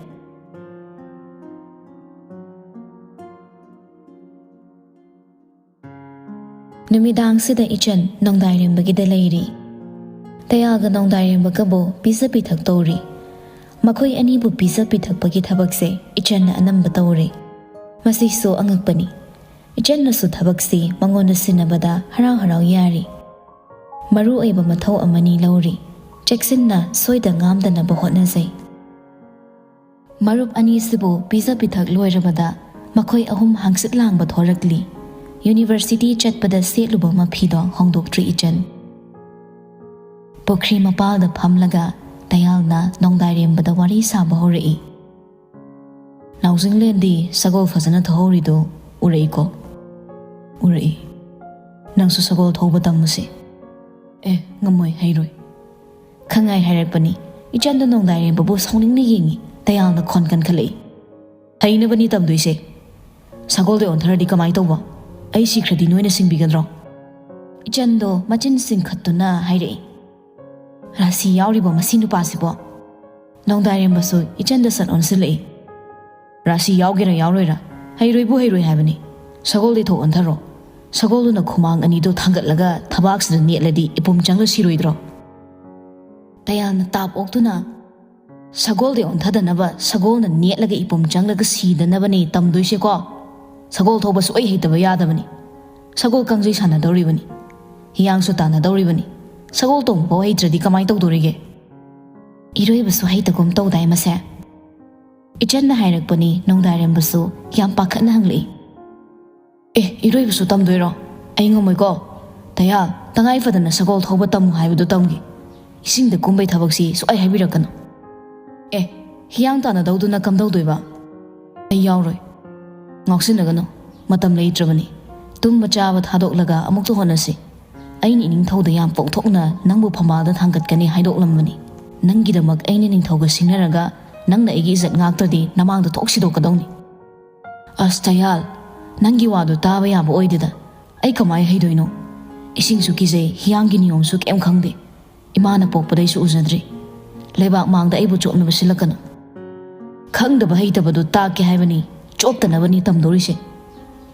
ꯅꯨꯃꯤꯗꯥꯡꯁꯤꯗ ꯏꯆꯟ ꯅꯣꯡꯗꯥꯏꯔꯦꯝꯕꯒꯤꯗ ꯂꯩꯔꯤ꯫ ꯇꯌꯥꯜꯒ ꯅꯣꯡꯗꯥꯏꯔꯦꯝꯕꯒꯕꯨ ꯄꯤꯖ ꯄꯤꯊꯛ ꯇꯧꯔꯤ꯫ ꯃꯈꯣꯏ ꯑꯅꯤꯕꯨ ꯄꯤꯖ ꯄꯤꯊꯛꯄꯒꯤ ꯊꯕꯛꯁꯦ ꯏꯆꯟꯅ ꯑꯅꯝꯕ ꯇꯧꯔꯦ꯫ ꯃꯁꯤꯁꯨ ꯑꯉꯛꯄꯅꯤ꯫ ꯏꯆꯟꯅꯁꯨ ꯊꯕꯛꯁꯤ ꯃꯉꯣꯟꯗ ꯁꯤꯟꯅꯕꯗ ꯍꯔꯥꯎ ꯍꯔꯥꯎ ꯌꯥꯔꯤ꯫ ꯃꯔꯨ ꯑꯣꯏꯕ ꯃꯊꯧ ꯑꯃꯅꯤ ꯂꯧꯔꯤ꯫ ꯆꯦꯛꯁꯤꯟꯅ ꯁꯣꯏꯗ ꯉꯥꯝꯗꯅꯕ ꯍꯣꯠꯅꯖꯩ꯫ ꯃꯔꯨꯞ ꯑꯅꯤꯁꯤꯕꯨ ꯄꯤꯖ ꯄꯤꯊꯛ ꯂꯣꯏꯔꯕꯗ ꯃꯈꯣꯏ ꯑꯍꯨꯝ ꯍꯪꯆꯤꯠ ꯂꯥꯡꯕ ꯊꯣꯔꯛꯂꯤ꯫ ꯌꯨꯅꯤꯚꯔꯁꯤꯇꯤ ꯆꯠꯄꯗ ꯁꯦꯠꯂꯨꯕ ꯃꯐꯤꯗꯣ ꯍꯣꯡꯗꯣꯛꯇ꯭ꯔꯤ ꯏꯆꯟ꯫ ꯄꯨꯈ꯭ꯔꯤ ꯃꯄꯥꯜꯗ ꯐꯝꯂꯒ ꯇꯌꯥꯜꯅ ꯅꯣꯡꯗꯥꯏꯔꯦꯝꯕꯗ ꯋꯥꯔꯤ ꯁꯥꯕ ꯍꯧꯔꯛꯏ꯫ "ꯅꯥꯎꯖꯤꯡꯂꯦꯟꯗꯤ ꯁꯒꯣꯜ ꯐꯖꯅ ꯊꯧꯍꯧꯔꯤꯗꯣ ꯎꯔꯛꯏꯀꯣ?" "ꯎꯔꯛꯏ꯫ ꯅꯪꯁꯨ ꯁꯒꯣꯜ ꯊꯧꯕ ꯇꯝꯃꯨꯁꯦ꯫" "ꯑꯦ, ꯉꯝꯃꯣꯏ, ꯍꯩꯔꯣꯏ꯫" ꯈꯪꯉꯥꯏ ꯍꯥꯏꯔꯛꯄꯅꯤ꯫ ꯏꯆꯟꯗꯣ ꯅꯣꯡꯗꯥꯏꯔꯦꯝꯕꯕꯨ ꯁꯥꯎꯅꯤꯡꯅ ꯌꯦꯡꯉꯤ꯫ ꯇꯌꯥꯜꯅ ꯈꯣꯟ ꯀꯟꯈꯠꯂꯛꯏ꯫ ꯍꯩꯅꯕꯅꯤ ꯇꯝꯗꯣꯏꯁꯦ꯫ ꯁꯒꯣꯜꯗ ꯑꯣꯟꯊꯔꯗꯤ ꯀꯃꯥꯏ ꯇꯧꯕ? ꯑꯩ ꯁꯤꯈ꯭ꯔꯗꯤ ꯅꯣꯏꯅ ꯁꯤꯡꯕꯤꯒꯗ꯭ꯔꯣ? ꯏꯆꯟꯗꯣ ꯃꯆꯤꯟ ꯆꯤꯡꯈꯠꯇꯨꯅ ꯍꯥꯏꯔꯛꯏ꯫ ꯔꯥꯁꯤ ꯌꯥꯎꯔꯤꯕ ꯃꯁꯤ ꯅꯨꯄꯥꯁꯤꯕꯣ? ꯅꯣꯡꯗꯥꯏꯔꯦꯝꯕꯁꯨ ꯏꯆꯟꯗ ꯁꯠ ꯑꯣꯟꯁꯤꯜꯂꯛꯏ꯫ ꯔꯥꯁꯤ ꯌꯥꯎꯒꯦꯔꯥ ꯌꯥꯎꯔꯣꯏꯔꯥ, ꯍꯩꯔꯣꯏꯕꯨ ꯍꯩꯔꯣꯏ ꯍꯥꯏꯕꯅꯤ꯫ ꯁꯒꯣꯜꯗꯤ ꯊꯣꯛ ꯑꯣꯟꯊꯔꯣ꯫ ꯁꯒꯣꯜꯗꯨꯅ ꯈꯨꯃꯥꯡ ꯑꯅꯤꯗꯣ ꯊꯥꯡꯒꯠꯂꯒ ꯊꯕꯥꯛꯁꯤꯗ ꯅꯦꯠꯂꯗꯤ ꯏꯄꯨꯝ ꯆꯪꯂ ꯁꯤꯔꯣꯏꯗ꯭ꯔꯣ? ꯇꯌꯥꯜꯅ ꯇꯥꯞ ꯑꯣꯛꯇꯨꯅ, ꯁꯒꯣꯜꯗꯤ ꯑꯣꯟꯊꯗꯅꯕ ꯁꯒꯣꯜꯅ ꯅꯦꯠꯂꯒ ꯏꯄꯨꯝ ꯆꯪꯂꯒ ꯁꯤꯗꯅꯕꯅꯦ ꯇꯝꯗꯣꯏꯁꯦꯀꯣ꯫ ꯁꯒꯣꯜ ꯊꯧꯕ ꯁꯨꯛꯍꯩ ꯍꯩꯇꯕ ꯌꯥꯗꯕꯅꯤ꯫ ꯁꯒꯣꯜ ꯀꯥꯡꯖꯩ ꯁꯥꯟꯅꯗꯧꯔꯤꯕꯅꯤ꯫ ꯍꯤꯌꯥꯡꯁꯨ ꯇꯥꯟꯅꯗꯧꯔꯤꯕꯅꯤ꯫ ꯁꯒꯣꯜ ꯇꯣꯡꯕ ꯐꯥꯎ ꯍꯩꯇ꯭ꯔꯗꯤ ꯀꯃꯥꯏ ꯇꯧꯗꯣꯔꯤꯒꯦ? ꯏꯔꯣꯏꯕꯁꯨ ꯍꯩꯇꯒꯨꯝ ꯇꯧꯗꯥꯏ ꯃꯁꯦ? ꯏꯆꯟꯅ ꯍꯥꯏꯔꯛꯄꯅꯤ꯫ ꯅꯣꯡꯗꯥꯏꯔꯦꯝꯕꯁꯨ ꯌꯥꯝ ꯄꯥꯈꯠꯅ ꯍꯪꯂꯛꯏ꯫ ꯑꯦ, ꯏꯔꯣꯏꯕꯁꯨ ꯇꯝꯗꯣꯏꯔꯣ? ꯑꯩ ꯉꯝꯃꯣꯏꯀꯣ꯫ ꯇꯌꯥꯜ, ꯇꯉꯥꯏ ꯐꯗꯅ ꯁꯒꯣꯜ ꯊꯧꯕ ꯇꯝꯃꯨ ꯍꯥꯏꯕꯗꯨ ꯇꯝꯒꯦ꯫ ꯏꯁꯤꯡꯗ ꯀꯨꯝꯕꯩ ꯊꯕꯛꯁꯤ ꯁꯨꯛꯍꯥꯏ ꯍꯥꯏꯕꯤꯔꯛꯀꯅꯨ꯫ ꯑꯦ, ꯍꯤꯌꯥꯡ ꯇꯥꯟꯅꯗꯧꯗꯨꯅ ꯀꯝꯗꯧꯗꯣꯏꯕ? ꯑꯩ ꯌꯥꯎꯔꯣꯏ꯫ ꯉꯥꯎꯁꯤꯟꯅꯒꯅꯨ꯫ ꯃꯇꯝ ꯂꯩꯇ꯭ꯔꯕꯅꯤ꯫ ꯇꯨꯝꯕ ꯆꯥꯕ ꯊꯥꯗꯣꯛꯂꯒ ꯑꯃꯨꯛꯇ ꯍꯣꯠꯅꯁꯤ꯫ ꯑꯩꯅ ꯏꯅꯤꯡꯊꯧꯗ ꯌꯥꯝ ꯄꯣꯡꯊꯣꯛꯅ ꯅꯪꯕꯨ ꯐꯝꯕꯥꯜꯗ ꯊꯥꯡꯒꯠꯀꯅꯤ ꯍꯥꯏꯗꯣꯛꯂꯝꯕꯅꯤ꯫ ꯅꯪꯒꯤꯗꯃꯛ ꯑꯩꯅ ꯅꯤꯡꯊꯧꯒ ꯁꯤꯡꯅꯔꯒ ꯅꯪꯅ ꯑꯩꯒꯤ ꯏꯖꯠ ꯉꯥꯛꯇ꯭ꯔꯗꯤ ꯅꯃꯥꯡꯗ ꯊꯣꯛ ꯁꯤꯗꯣꯛꯀꯗꯧꯅꯤ꯫ ꯑꯁ ꯇꯌꯥꯜ, ꯅꯪꯒꯤ ꯋꯥꯗꯨ ꯇꯥꯕ ꯌꯥꯕ ꯑꯣꯏꯗꯦꯗ꯫ ꯑꯩ ꯀꯃꯥꯏ ꯍꯩꯗꯣꯏꯅꯣ? ꯏꯁꯤꯡꯁꯨ ꯀꯤꯖꯩ, ꯍꯤꯌꯥꯡꯒꯤ ꯅꯤꯌꯣꯝꯁꯨ ꯀꯩꯝ ꯈꯪꯗꯦ꯫ ꯏꯃꯥꯅ ꯄꯣꯛꯄꯗꯩꯁꯨ ꯎꯖꯗ꯭ꯔꯤ꯫ ꯂꯩꯕꯥꯛ ꯃꯥꯡꯗ ꯑꯩꯕꯨ ꯆꯣꯞꯅꯕ ꯁꯤꯜꯂꯛꯀꯅꯨ꯫ ꯈꯪꯗꯕ ꯍꯩꯇꯕꯗꯨ ꯇꯥꯛꯀꯦ ꯍꯥꯏꯕꯅꯤ, ꯆꯣꯞꯇꯅꯕꯅꯤ ꯇꯝꯗꯧꯔꯤꯁꯦ꯫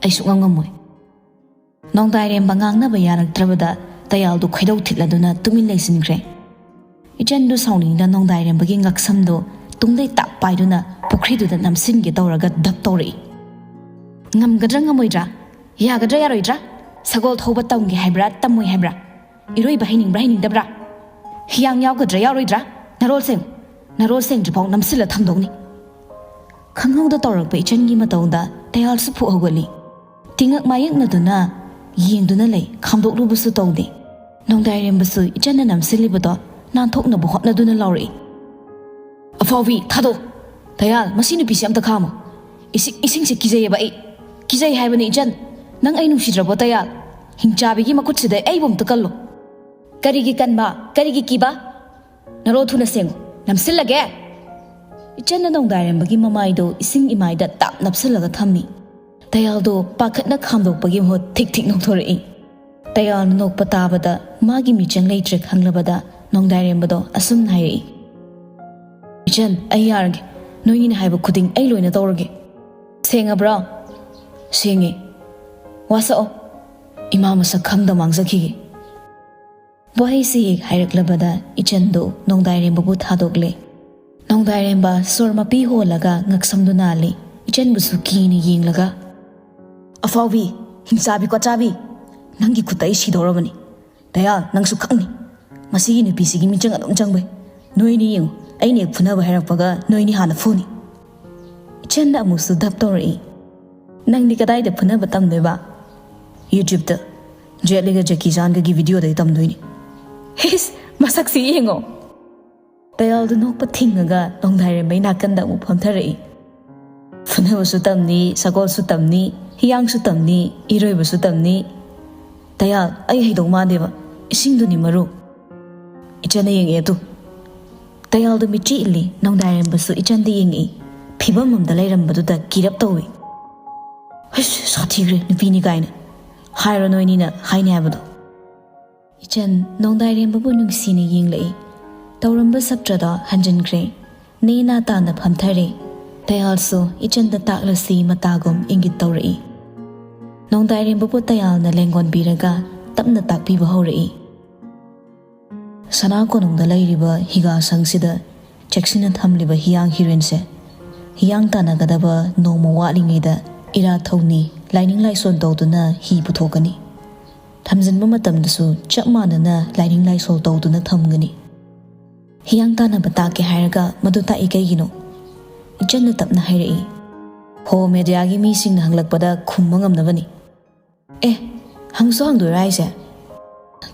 ꯑꯩ ꯁꯨꯛꯉꯝ ꯉꯝꯃꯣꯏ꯫ ꯅꯣꯡꯗꯥꯏꯔꯦꯝꯕ ꯉꯥꯡꯅꯕ ꯌꯥꯔꯛꯇ꯭ꯔꯕꯗ ꯇꯌꯥꯜꯗꯨ ꯈꯣꯏꯗꯧ ꯊꯤꯠꯂꯗꯨꯅ ꯇꯨꯃꯤꯟ ꯂꯩꯁꯤꯟꯈ꯭ꯔꯦ꯫ ꯏꯆꯟꯗꯨ ꯁꯥꯎꯅꯤꯡꯗ ꯅꯣꯡꯗꯥꯏꯔꯦꯝꯕꯒꯤ ꯉꯛꯁꯝꯗꯨ ꯇꯨꯡꯗꯩ ꯇꯥꯞ ꯄꯥꯏꯗꯨꯅ ꯄꯨꯈ꯭ꯔꯤꯗꯨꯗ ꯅꯝꯁꯤꯟꯒꯦ ꯇꯧꯔꯒ ꯗꯞ ꯇꯧꯔꯛꯏ꯫ ꯉꯝꯒꯗ꯭ꯔꯥ ꯉꯝꯃꯣꯏꯗ꯭ꯔꯥ? ꯌꯥꯒꯗ꯭ꯔꯥ ꯌꯥꯔꯣꯏꯗ꯭ꯔꯥ? ꯁꯒꯣꯜ ꯊꯧꯕ ꯇꯝꯒꯦ ꯍꯥꯏꯕ꯭ꯔꯥ ꯇꯝꯃꯣꯏ ꯍꯥꯏꯕ꯭ꯔꯥ? ꯏꯔꯣꯏꯕ ꯍꯩꯅꯤꯡꯕ꯭ꯔꯥ ꯍꯩꯅꯤꯡꯗꯕ꯭ꯔꯥ? ꯍꯤꯌꯥꯡ ꯌꯥꯎꯒꯗ꯭ꯔꯥ ꯌꯥꯎꯔꯣꯏꯗ꯭ꯔꯥ? ꯅꯔꯣꯜ ꯁꯦꯡꯉꯨ꯫ ꯅꯔꯣꯜ ꯁꯦꯡꯗ꯭ꯔꯤꯐꯥꯎ ꯅꯝꯁꯤꯜꯂ ꯊꯝꯗꯧꯅꯤ꯫ ꯈꯪꯍꯧꯗ ꯇꯧꯔꯛꯄ ꯏꯆꯟꯒꯤ ꯃꯇꯧꯗ ꯇꯌꯥꯜꯁꯨ ꯐꯨꯛ ꯍꯧꯒꯠꯂꯤ꯫ ꯇꯤꯉꯛ ꯃꯥꯌꯦꯛꯅꯗꯨꯅ ꯌꯦꯡꯗꯨꯅ ꯂꯩ, ꯈꯥꯝꯗꯣꯛꯂꯨꯕꯁꯨ ꯇꯧꯗꯦ꯫ ꯅꯣꯡꯗꯥꯏꯔꯦꯝꯕꯁꯨ ꯏꯆꯟꯅ ꯅꯝꯁꯤꯜꯂꯤꯕꯗꯣ ꯅꯥꯟꯊꯣꯛꯅꯕ ꯍꯣꯠꯅꯗꯨꯅ ꯂꯥꯎꯔꯛꯏ꯫ "ꯑꯐꯥꯎꯕꯤ, ꯊꯥꯗꯣꯛ! ꯇꯌꯥꯜ, ꯃꯁꯤ ꯅꯨꯄꯤꯁꯦ ꯑꯝꯇ ꯈꯥꯝꯃꯨ꯫ ꯏꯁꯤꯡ, ꯏꯁꯤꯡꯁꯦ ꯀꯤꯖꯩꯌꯦꯕ ꯑꯩ꯫ ꯀꯤꯖꯩ ꯍꯥꯏꯕꯅꯤ ꯏꯆꯟ꯫ ꯅꯪ ꯑꯩ ꯅꯨꯡꯁꯤꯗ꯭ꯔꯕꯣ ꯇꯌꯥꯜ? ꯍꯤꯡꯆꯥꯕꯤꯒꯤ ꯃꯈꯨꯠꯁꯤꯗ ꯑꯩꯕꯨ ꯑꯝꯇ ꯀꯜꯂꯣ꯫" "ꯀꯔꯤꯒꯤ ꯀꯟꯕ? ꯀꯔꯤꯒꯤ ꯀꯤꯕ? ꯅꯔꯣ ꯊꯨꯅ ꯁꯦꯡꯉꯨ꯫ ꯅꯝꯁꯤꯜꯂꯒꯦ!" ꯏꯆꯟꯅ ꯅꯣꯡꯗꯥꯏꯔꯦꯝꯕꯒꯤ ꯃꯃꯥꯏꯗꯣ ꯏꯁꯤꯡ ꯏꯃꯥꯏꯗ ꯇꯥꯞ ꯅꯞꯁꯜꯂꯒ ꯊꯝꯃꯤ꯫ ꯇꯌꯥꯜꯗꯣ ꯄꯥꯈꯠꯅ ꯈꯥꯝꯗꯣꯛꯄꯒꯤ ꯃꯍꯨꯠ ꯊꯤꯛ ꯊꯤꯛ ꯅꯣꯛꯊꯣꯔꯛꯏ꯫ ꯇꯌꯥꯜꯅ ꯅꯣꯛꯄ ꯇꯥꯕꯗ ꯃꯥꯒꯤ ꯃꯤꯆꯪ ꯂꯩꯇ꯭ꯔꯦ ꯈꯪꯂꯕꯗ ꯅꯣꯡꯗꯥꯏꯔꯦꯝꯕꯗꯣ ꯑꯁꯨꯝꯅ ꯍꯥꯏꯔꯛꯏ, "ꯏꯆꯟ, ꯑꯩ ꯌꯥꯔꯒꯦ꯫ ꯅꯣꯏꯅꯤꯅ ꯍꯥꯏꯕ ꯈꯨꯗꯤꯡ ꯑꯩ ꯂꯣꯏꯅ ꯇꯧꯔꯒꯦ꯫ ꯁꯦꯡꯉꯕ꯭ꯔꯣ?" "ꯁꯦꯡꯉꯦ꯫ ꯋꯥꯁꯛꯑꯣ꯫ ꯏꯃꯥ ꯃꯁꯛ ꯈꯪꯗ ꯃꯥꯡꯖꯈꯤꯒꯦ꯫" ꯋꯥꯍꯩꯁꯤ ꯍꯦꯛ ꯍꯥꯏꯔꯛꯂꯕꯗ ꯏꯆꯟꯗꯨ ꯅꯣꯡꯗꯥꯏꯔꯦꯝꯕꯕꯨ ꯊꯥꯗꯣꯛꯂꯦ꯫ ꯅꯣꯡꯗꯥꯏꯔꯦꯝꯕ ꯁꯣꯔ ꯃꯄꯤ ꯍꯣꯜꯂꯒ ꯉꯛꯁꯝꯗꯨ ꯅꯥꯜꯂꯤ꯫ ꯏꯆꯟꯕꯨꯁꯨ ꯀꯤꯅ ꯌꯦꯡꯂꯒ, "ꯑꯐꯥꯎꯕꯤ, ꯍꯤꯡꯆꯥꯕꯤ ꯀꯣꯠꯆꯥꯕꯤ, ꯅꯪꯒꯤ ꯈꯨꯠꯇ ꯑꯩ ꯁꯤꯗꯧꯔꯕꯅꯤ꯫ ꯗꯌꯥꯜ, ꯅꯪꯁꯨ ꯈꯪꯅꯤ꯫ ꯃꯁꯤꯒꯤ ꯅꯨꯄꯤꯁꯤꯒꯤ ꯃꯤꯆꯪ ꯑꯗꯨꯝ ꯆꯪꯕꯩ꯫ ꯅꯣꯏꯅꯤ ꯌꯦꯡꯉꯨ, ꯑꯩꯅ ꯍꯦꯛ ꯐꯨꯅꯕ ꯍꯥꯏꯔꯛꯄꯒ ꯅꯣꯏꯅꯤ ꯍꯥꯟꯅ ꯐꯨꯅꯤ꯫" ꯏꯆꯟꯅ ꯑꯃꯨꯛꯁꯨ ꯙꯞ ꯇꯧꯔꯛꯏ꯫ "ꯅꯪꯗꯤ ꯀꯗꯥꯏꯗ ꯐꯨꯅꯕ ꯇꯝꯗꯣꯏꯕ?" "YouTubeꯇ ꯖꯦꯠꯂꯤꯒ ꯖꯦꯀꯤ ꯆꯥꯟꯒꯒꯤ ꯚꯤꯗꯤꯑꯣꯗꯩ ꯇꯝꯗꯣꯏꯅꯤ꯫" "ꯍꯤꯁ, ꯃꯁꯛꯁꯤ ꯌꯦꯡꯉꯣ!" ꯇꯌꯥꯜꯗꯨ ꯅꯣꯛꯄ ꯊꯤꯡꯉꯒ ꯅꯣꯡꯗꯥꯏꯔꯦꯝꯕꯩ ꯅꯥꯀꯟꯗ ꯑꯃꯨꯛ ꯐꯝꯊꯔꯛꯏ꯫ "ꯐꯨꯅꯕꯁꯨ ꯇꯝꯅꯤ, ꯁꯒꯣꯜꯁꯨ ꯇꯝꯅꯤ, ꯍꯤꯌꯥꯡꯁꯨ ꯇꯝꯅꯤ, ꯏꯔꯣꯏꯕꯁꯨ ꯇꯝꯅꯤ꯫ ꯇꯌꯥꯜ, ꯑꯩ ꯍꯩꯗꯧ ꯃꯥꯟꯗꯦꯕ꯫ ꯏꯁꯤꯡꯗꯨꯅꯤ ꯃꯔꯨ꯫" ꯏꯆꯟꯅ ꯌꯦꯡꯉꯛꯑꯦ ꯑꯗꯨ꯫ ꯇꯌꯥꯜꯗꯨ ꯃꯤꯠꯆꯤ ꯏꯜꯂꯤ, ꯅꯣꯡꯗꯥꯏꯔꯦꯝꯕꯁꯨ ꯏꯆꯟꯗ ꯌꯦꯡꯉꯛꯏ꯫ ꯐꯤꯕꯝ ꯑꯃꯗ ꯂꯩꯔꯝꯕꯗꯨꯗ ꯀꯤꯔꯞ ꯇꯧꯏ꯫ "ꯍꯩꯁ, ꯁꯥꯊꯤꯈ꯭ꯔꯦ, ꯅꯨꯄꯤꯅꯤ ꯀꯥꯏꯅ꯫ ꯍꯥꯏꯔꯣ ꯅꯣꯏꯅꯤꯅ ꯍꯥꯏꯅꯤ ꯍꯥꯏꯕꯗꯣ꯫" ꯏꯆꯟ ꯅꯣꯡꯗꯥꯏꯔꯦꯝꯕꯕꯨ ꯅꯨꯡꯁꯤꯅ ꯌꯦꯡꯂꯛꯏ꯫ ꯇꯧꯔꯝꯕ ꯁꯞꯇ꯭ꯔꯗꯣ ꯍꯟꯖꯤꯟꯈ꯭ꯔꯦ꯫ ꯅꯦꯅꯥ ꯇꯥꯅ ꯐꯝꯊꯔꯦ꯫ ꯇꯌꯥꯜꯁꯨ ꯏꯆꯟꯗ ꯇꯥꯛꯂꯁꯤ ꯃꯇꯥꯒꯨꯝ ꯏꯪꯒꯤꯠ ꯇꯧꯔꯛꯏ꯫ ꯅꯣꯡꯗꯥꯏꯔꯦꯝꯕꯕꯨ ꯇꯌꯥꯜꯅ ꯂꯦꯡꯒꯣꯟꯕꯤꯔꯒ ꯇꯞꯅ ꯇꯥꯛꯄꯤꯕ ꯍꯧꯔꯛꯏ꯫ ꯁꯅꯥ ꯀꯣꯅꯨꯡꯗ ꯂꯩꯔꯤꯕ ꯍꯤꯒꯥꯁꯪꯁꯤꯗ ꯆꯦꯛꯁꯤꯟꯅ ꯊꯝꯂꯤꯕ ꯍꯤꯌꯥꯡ ꯍꯤꯔꯦꯟꯁꯦ, ꯍꯤꯌꯥꯡ ꯇꯥꯟꯅꯒꯗꯕ ꯅꯣꯡꯃ ꯋꯥꯠꯂꯤꯉꯩꯗ ꯏꯔꯥꯠ ꯊꯧꯅꯤ, ꯂꯥꯏꯅꯤꯡ ꯂꯥꯏꯁꯣꯟ ꯇꯧꯗꯨꯅ ꯍꯤ ꯄꯨꯊꯣꯛꯀꯅꯤ꯫ ꯊꯝꯖꯤꯟꯕ ꯃꯇꯝꯗꯁꯨ ꯆꯞ ꯃꯥꯟꯅꯅ ꯂꯥꯏꯅꯤꯡ ꯂꯥꯏꯁꯣꯟ ꯇꯧꯗꯨꯅ ꯊꯝꯒꯅꯤ꯫ ꯍꯤꯌꯥꯡ ꯇꯥꯟꯅꯕ ꯇꯥꯛꯀꯦ ꯍꯥꯏꯔꯒ ꯃꯗꯨ ꯇꯥꯛꯏ ꯀꯩꯒꯤꯅꯣ? ꯏꯆꯟꯅ ꯇꯞꯅ ꯍꯥꯏꯔꯛꯏ꯫ "ꯍꯣ, ꯃꯦꯗꯤꯌꯥꯒꯤ ꯃꯤꯁꯤꯡꯅ ꯍꯪꯂꯛꯄꯗ ꯈꯨꯝꯕ ꯉꯝꯅꯕꯅꯤ꯫" "ꯑꯦ, ꯍꯪꯁꯨ ꯍꯪꯗꯣꯏꯔꯥ ꯍꯥꯏꯁꯦ?"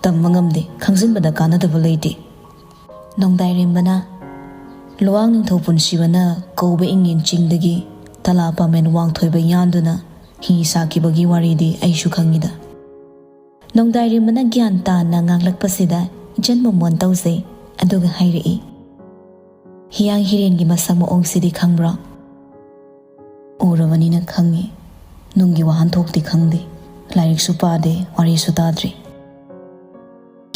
"ꯇꯝꯕ ꯉꯝꯗꯦ, ꯈꯪꯖꯤꯟꯕꯗ ꯀꯥꯟꯅꯗꯕ ꯂꯩꯇꯦ꯫" ꯅꯣꯡꯗꯥꯏꯔꯦꯝꯕꯅ, "ꯂꯨꯋꯥꯡ ꯅꯤꯡꯊꯧ ꯄꯨꯟꯁꯤꯕꯅ ꯀꯧꯕ ꯏꯪꯉꯦꯟ ꯆꯤꯡꯗꯒꯤ ꯇꯂꯥ ꯄꯥꯃꯦꯟ ꯋꯥꯡꯊꯣꯏꯕ ꯌꯥꯟꯗꯨꯅ ꯍꯤ ꯁꯥꯈꯤꯕꯒꯤ ꯋꯥꯔꯤꯗꯤ ꯑꯩꯁꯨ ꯈꯪꯉꯤꯗ꯫" ꯅꯣꯡꯗꯥꯏꯔꯦꯝꯕꯅ ꯒ꯭ꯌꯥꯟ ꯇꯥꯅ ꯉꯥꯡꯂꯛꯄꯁꯤꯗ ꯏꯆꯟ ꯃꯃꯣꯟ ꯇꯧꯖꯩ, ꯑꯗꯨꯒ ꯍꯥꯏꯔꯛꯏ, ꯍꯤꯌꯥꯡ ꯍꯤꯔꯦꯟꯒꯤ ꯃꯁꯛ ꯃꯑꯣꯡꯁꯤꯗꯤ ꯈꯪꯕ꯭ꯔꯣ? ꯎꯔꯕꯅꯤꯅ ꯈꯪꯉꯤ꯫ ꯅꯨꯡꯒꯤ ꯋꯥꯍꯟꯊꯣꯛꯇꯤ ꯈꯪꯗꯦ꯫ ꯂꯥꯏꯔꯤꯛꯁꯨ ꯄꯥꯗꯦ, ꯋꯥꯔꯤꯁꯨ ꯇꯥꯗ꯭ꯔꯤ꯫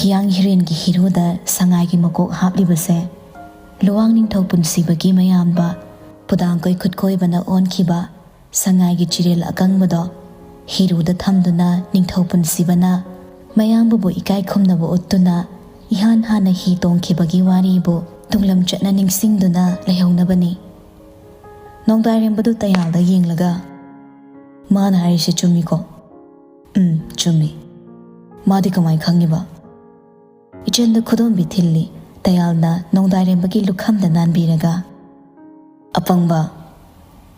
ꯍꯤꯌꯥꯡ ꯍꯤꯔꯦꯟꯒꯤ ꯍꯤꯔꯨꯗ ꯁꯉꯥꯏꯒꯤ ꯃꯀꯣꯛ ꯍꯥꯞꯂꯤꯕꯁꯦ ꯂꯨꯋꯥꯡ ꯅꯤꯡꯊꯧ ꯄꯨꯟꯁꯤꯕꯒꯤ ꯃꯌꯥꯝꯕ ꯄꯨꯗꯥꯡꯀꯣꯏ ꯈꯨꯠꯀꯣꯏꯕꯅ ꯑꯣꯟꯈꯤꯕ ꯁꯉꯥꯏꯒꯤ ꯆꯤꯔꯦꯜ ꯑꯀꯪꯕꯗꯣ ꯍꯤꯔꯨꯗ ꯊꯝꯗꯨꯅ ꯅꯤꯡꯊꯧ ꯄꯨꯟꯁꯤꯕꯅ ꯃꯌꯥꯝꯕꯕꯨ ꯏꯀꯥꯏ ꯈꯨꯝꯅꯕ ꯎꯠꯇꯨꯅ ꯏꯍꯥꯟ ꯍꯥꯟꯅ ꯍꯤ ꯇꯣꯡꯈꯤꯕꯒꯤ ꯋꯥꯔꯤꯕꯨ ꯇꯨꯡꯂꯝ ꯆꯠꯅ ꯅꯤꯡꯁꯤꯡꯗꯨꯅ ꯂꯩꯍꯧꯅꯕꯅꯤ꯫ ꯅꯣꯡꯗꯥꯏꯔꯦꯝꯕꯗꯨ ꯇꯌꯥꯜꯗ ꯌꯦꯡꯂꯒ, "ꯃꯥꯅ ꯍꯥꯏꯔꯤꯁꯦ ꯆꯨꯝꯃꯤꯀꯣ?" "ꯎꯝ, ꯆꯨꯝꯃꯤ꯫ ꯃꯥꯗꯤ ꯀꯃꯥꯏ ꯈꯪꯉꯤꯕ?" ꯏꯆꯟꯗ ꯈꯨꯗꯣꯝꯕꯤ ꯊꯤꯜꯂꯤ꯫ ꯇꯌꯥꯜꯅ ꯅꯣꯡꯗꯥꯏꯔꯦꯝꯕꯒꯤ ꯂꯨꯈꯝꯗ ꯅꯥꯟꯕꯤꯔꯒ, "ꯑꯄꯪꯕ,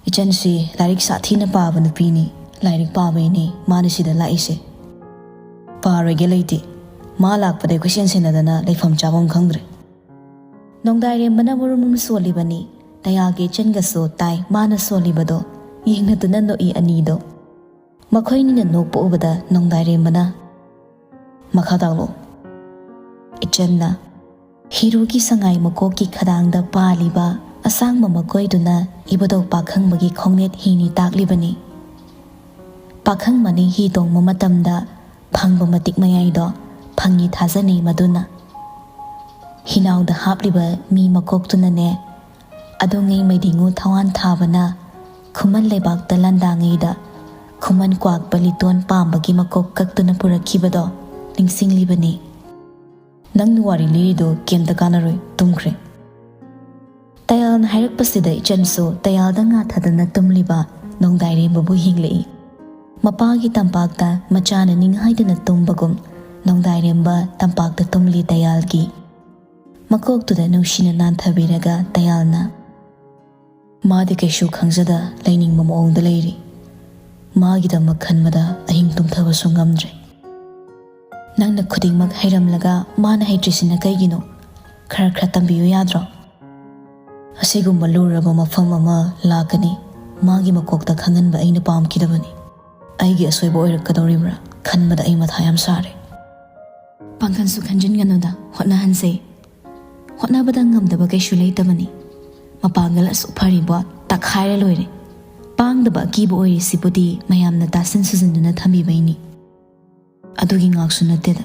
ꯏꯆꯟꯁꯤ ꯂꯥꯏꯔꯤꯛ ꯁꯥꯊꯤꯅ ꯄꯥꯕ ꯅꯨꯄꯤꯅꯤ꯫ ꯂꯥꯏꯔꯤꯛ ꯄꯥꯕꯩꯅꯤ ꯃꯥꯅ ꯁꯤꯗ ꯂꯥꯛꯏꯁꯦ꯫ ꯄꯥꯔꯣꯏꯒꯦ ꯂꯩꯇꯦ꯫ ꯃꯥ ꯂꯥꯛꯄꯗꯩ ꯀꯣꯏꯁꯦꯟ ꯁꯦꯟꯅꯗꯅ ꯂꯩꯐꯝ ꯆꯥꯐꯝ ꯈꯪꯗ꯭ꯔꯦ꯫" ꯅꯣꯡꯗꯥꯏꯔꯦꯝꯕꯅ ꯃꯨꯔꯨꯝ ꯃꯨꯔꯨꯝ ꯁꯣꯜꯂꯤꯕꯅꯤ꯫ ꯇꯌꯥꯜꯒꯤ ꯏꯆꯟꯒꯁꯨ ꯇꯥꯏ ꯃꯥꯅ ꯁꯣꯜꯂꯤꯕꯗꯣ꯫ ꯌꯦꯡꯅꯗꯨꯅ ꯅꯣꯛꯏ ꯑꯅꯤꯗꯣ꯫ ꯃꯈꯣꯏꯅꯤꯅ ꯅꯣꯛꯄ ꯎꯕꯗ ꯅꯣꯡꯗꯥꯏꯔꯦꯝꯕꯅ, "ꯃꯈꯥ ꯇꯥꯛꯂꯣ꯫" ꯏꯆꯟꯅ ꯍꯤꯔꯨꯒꯤ ꯁꯉꯥꯏ ꯃꯀꯣꯛꯀꯤ ꯈꯗꯥꯡꯗ ꯄꯥꯜꯂꯤꯕ ꯑꯁꯥꯡꯕ ꯃꯀꯣꯏꯗꯨꯅ ꯏꯕꯨꯙꯧ ꯄꯥꯈꯪꯕꯒꯤ ꯈꯣꯡꯅꯦꯠ ꯍꯤꯅꯤ ꯇꯥꯛꯂꯤꯕꯅꯤ꯫ ꯄꯥꯈꯪꯕꯅ ꯍꯤ ꯇꯣꯡꯕ ꯃꯇꯝꯗ ꯐꯪꯕ ꯃꯇꯤꯛ ꯃꯌꯥꯏꯗꯣ ꯐꯪꯉꯤ ꯊꯥꯖꯅꯩ ꯃꯗꯨꯅ꯫ ꯍꯤꯅꯥꯎꯗ ꯍꯥꯞꯂꯤꯕ ꯃꯤ ꯃꯀꯣꯛꯇꯨꯅꯅꯦ, ꯑꯗꯣꯉꯩ ꯃꯩꯗꯤꯉꯨ ꯊꯋꯥꯟ ꯊꯥꯕꯅ ꯈꯨꯃꯟ ꯂꯩꯕꯥꯛꯇ ꯂꯥꯟꯗꯥꯉꯩꯗ ꯈꯨꯃꯟ ꯀ꯭ꯋꯥꯛꯄ ꯂꯤꯇꯣꯟ ꯄꯥꯝꯕꯒꯤ ꯃꯀꯣꯛ ꯀꯛꯇꯨꯅ ꯄꯨꯔꯛꯈꯤꯕꯗꯣ ꯅꯤꯡꯁꯤꯡꯂꯤꯕꯅꯤ꯫ "ꯅꯪꯅ ꯋꯥꯔꯤ ꯂꯤꯔꯤꯗꯣ ꯀꯩꯝꯇ ꯀꯥꯟꯅꯔꯣꯏ, ꯇꯨꯝꯈ꯭ꯔꯦ꯫" ꯇꯌꯥꯜꯅ ꯍꯥꯏꯔꯛꯄꯁꯤꯗ ꯏꯆꯟꯁꯨ ꯇꯌꯥꯜꯗ ꯉꯥꯊꯗꯅ ꯇꯨꯝꯂꯤꯕ ꯅꯣꯡꯗꯥꯏꯔꯦꯝꯕꯕꯨ ꯌꯦꯡꯂꯛꯏ꯫ ꯃꯄꯥꯒꯤ ꯇꯝꯄꯥꯛꯇ ꯃꯆꯥꯅ ꯅꯤꯡꯍꯥꯏꯗꯅ ꯇꯨꯝꯕꯒꯨꯝ ꯅꯣꯡꯗꯥꯏꯔꯦꯝꯕ ꯇꯝꯄꯥꯛꯇ ꯇꯨꯝꯂꯤ ꯇꯌꯥꯜꯒꯤ꯫ ꯃꯀꯣꯛꯇꯨꯗ ꯅꯨꯡꯁꯤꯅ ꯅꯥꯟꯊꯕꯤꯔꯒ ꯇꯌꯥꯜꯅ, "ꯃꯥꯗꯤ ꯀꯩꯁꯨ ꯈꯪꯖꯗ ꯂꯩꯅꯤꯡꯕ ꯃꯑꯣꯡꯗ ꯂꯩꯔꯤ꯫ ꯃꯥꯒꯤꯗꯃꯛ ꯈꯟꯕꯗ ꯑꯍꯤꯡ ꯇꯨꯝꯊꯕꯁꯨ ꯉꯝꯗ꯭ꯔꯦ꯫ ꯅꯪꯅ ꯈꯨꯗꯤꯡꯃꯛ ꯍꯩꯔꯝꯂꯒ ꯃꯥꯅ ꯍꯩꯇ꯭ꯔꯤꯁꯤꯅ ꯀꯩꯒꯤꯅꯣ? ꯈꯔ ꯈꯔ ꯇꯝꯕꯤꯌꯨ ꯌꯥꯗ꯭ꯔꯣ?" "ꯑꯁꯤꯒꯨꯝꯕ ꯂꯨꯔꯕ ꯃꯐꯝ ꯑꯃ ꯂꯥꯛꯀꯅꯤ, ꯃꯥꯒꯤ ꯃꯀꯣꯛꯇ ꯈꯪꯍꯟꯕ ꯑꯩꯅ ꯄꯥꯝꯈꯤꯗꯕꯅꯤ꯫ ꯑꯩꯒꯤ ꯑꯁꯣꯏꯕ ꯑꯣꯏꯔꯛꯀꯗꯧꯔꯤꯕ꯭ꯔꯥ ꯈꯟꯕꯗ ꯑꯩ ꯃꯊꯥ ꯌꯥꯝ ꯁꯥꯔꯦ꯫" "ꯄꯥꯡꯒꯜꯁꯨ ꯈꯟꯖꯤꯟꯒꯅꯨꯗ, ꯍꯣꯠꯅꯍꯟꯁꯦ꯫" ꯍꯣꯠꯅꯕꯗ ꯉꯝꯗꯕ ꯀꯩꯁꯨ ꯂꯩꯇꯕꯅꯤ꯫ ꯃꯄꯥꯡꯒꯜ ꯑꯁꯨꯛ ꯐꯔꯤꯕꯣ ꯇꯛꯈꯥꯏꯔ ꯂꯣꯏꯔꯦ꯫ ꯄꯥꯡꯗꯕ ꯑꯀꯤꯕ ꯑꯣꯏꯔꯤꯁꯤꯕꯨꯗꯤ ꯃꯌꯥꯝꯅ ꯇꯥꯁꯤꯟ ꯁꯨꯖꯤꯟꯗꯨꯅ ꯊꯝꯕꯤꯕꯩꯅꯤ꯫ ꯑꯗꯨꯒꯤ ꯉꯥꯛꯁꯨ ꯅꯠꯇꯦꯗ,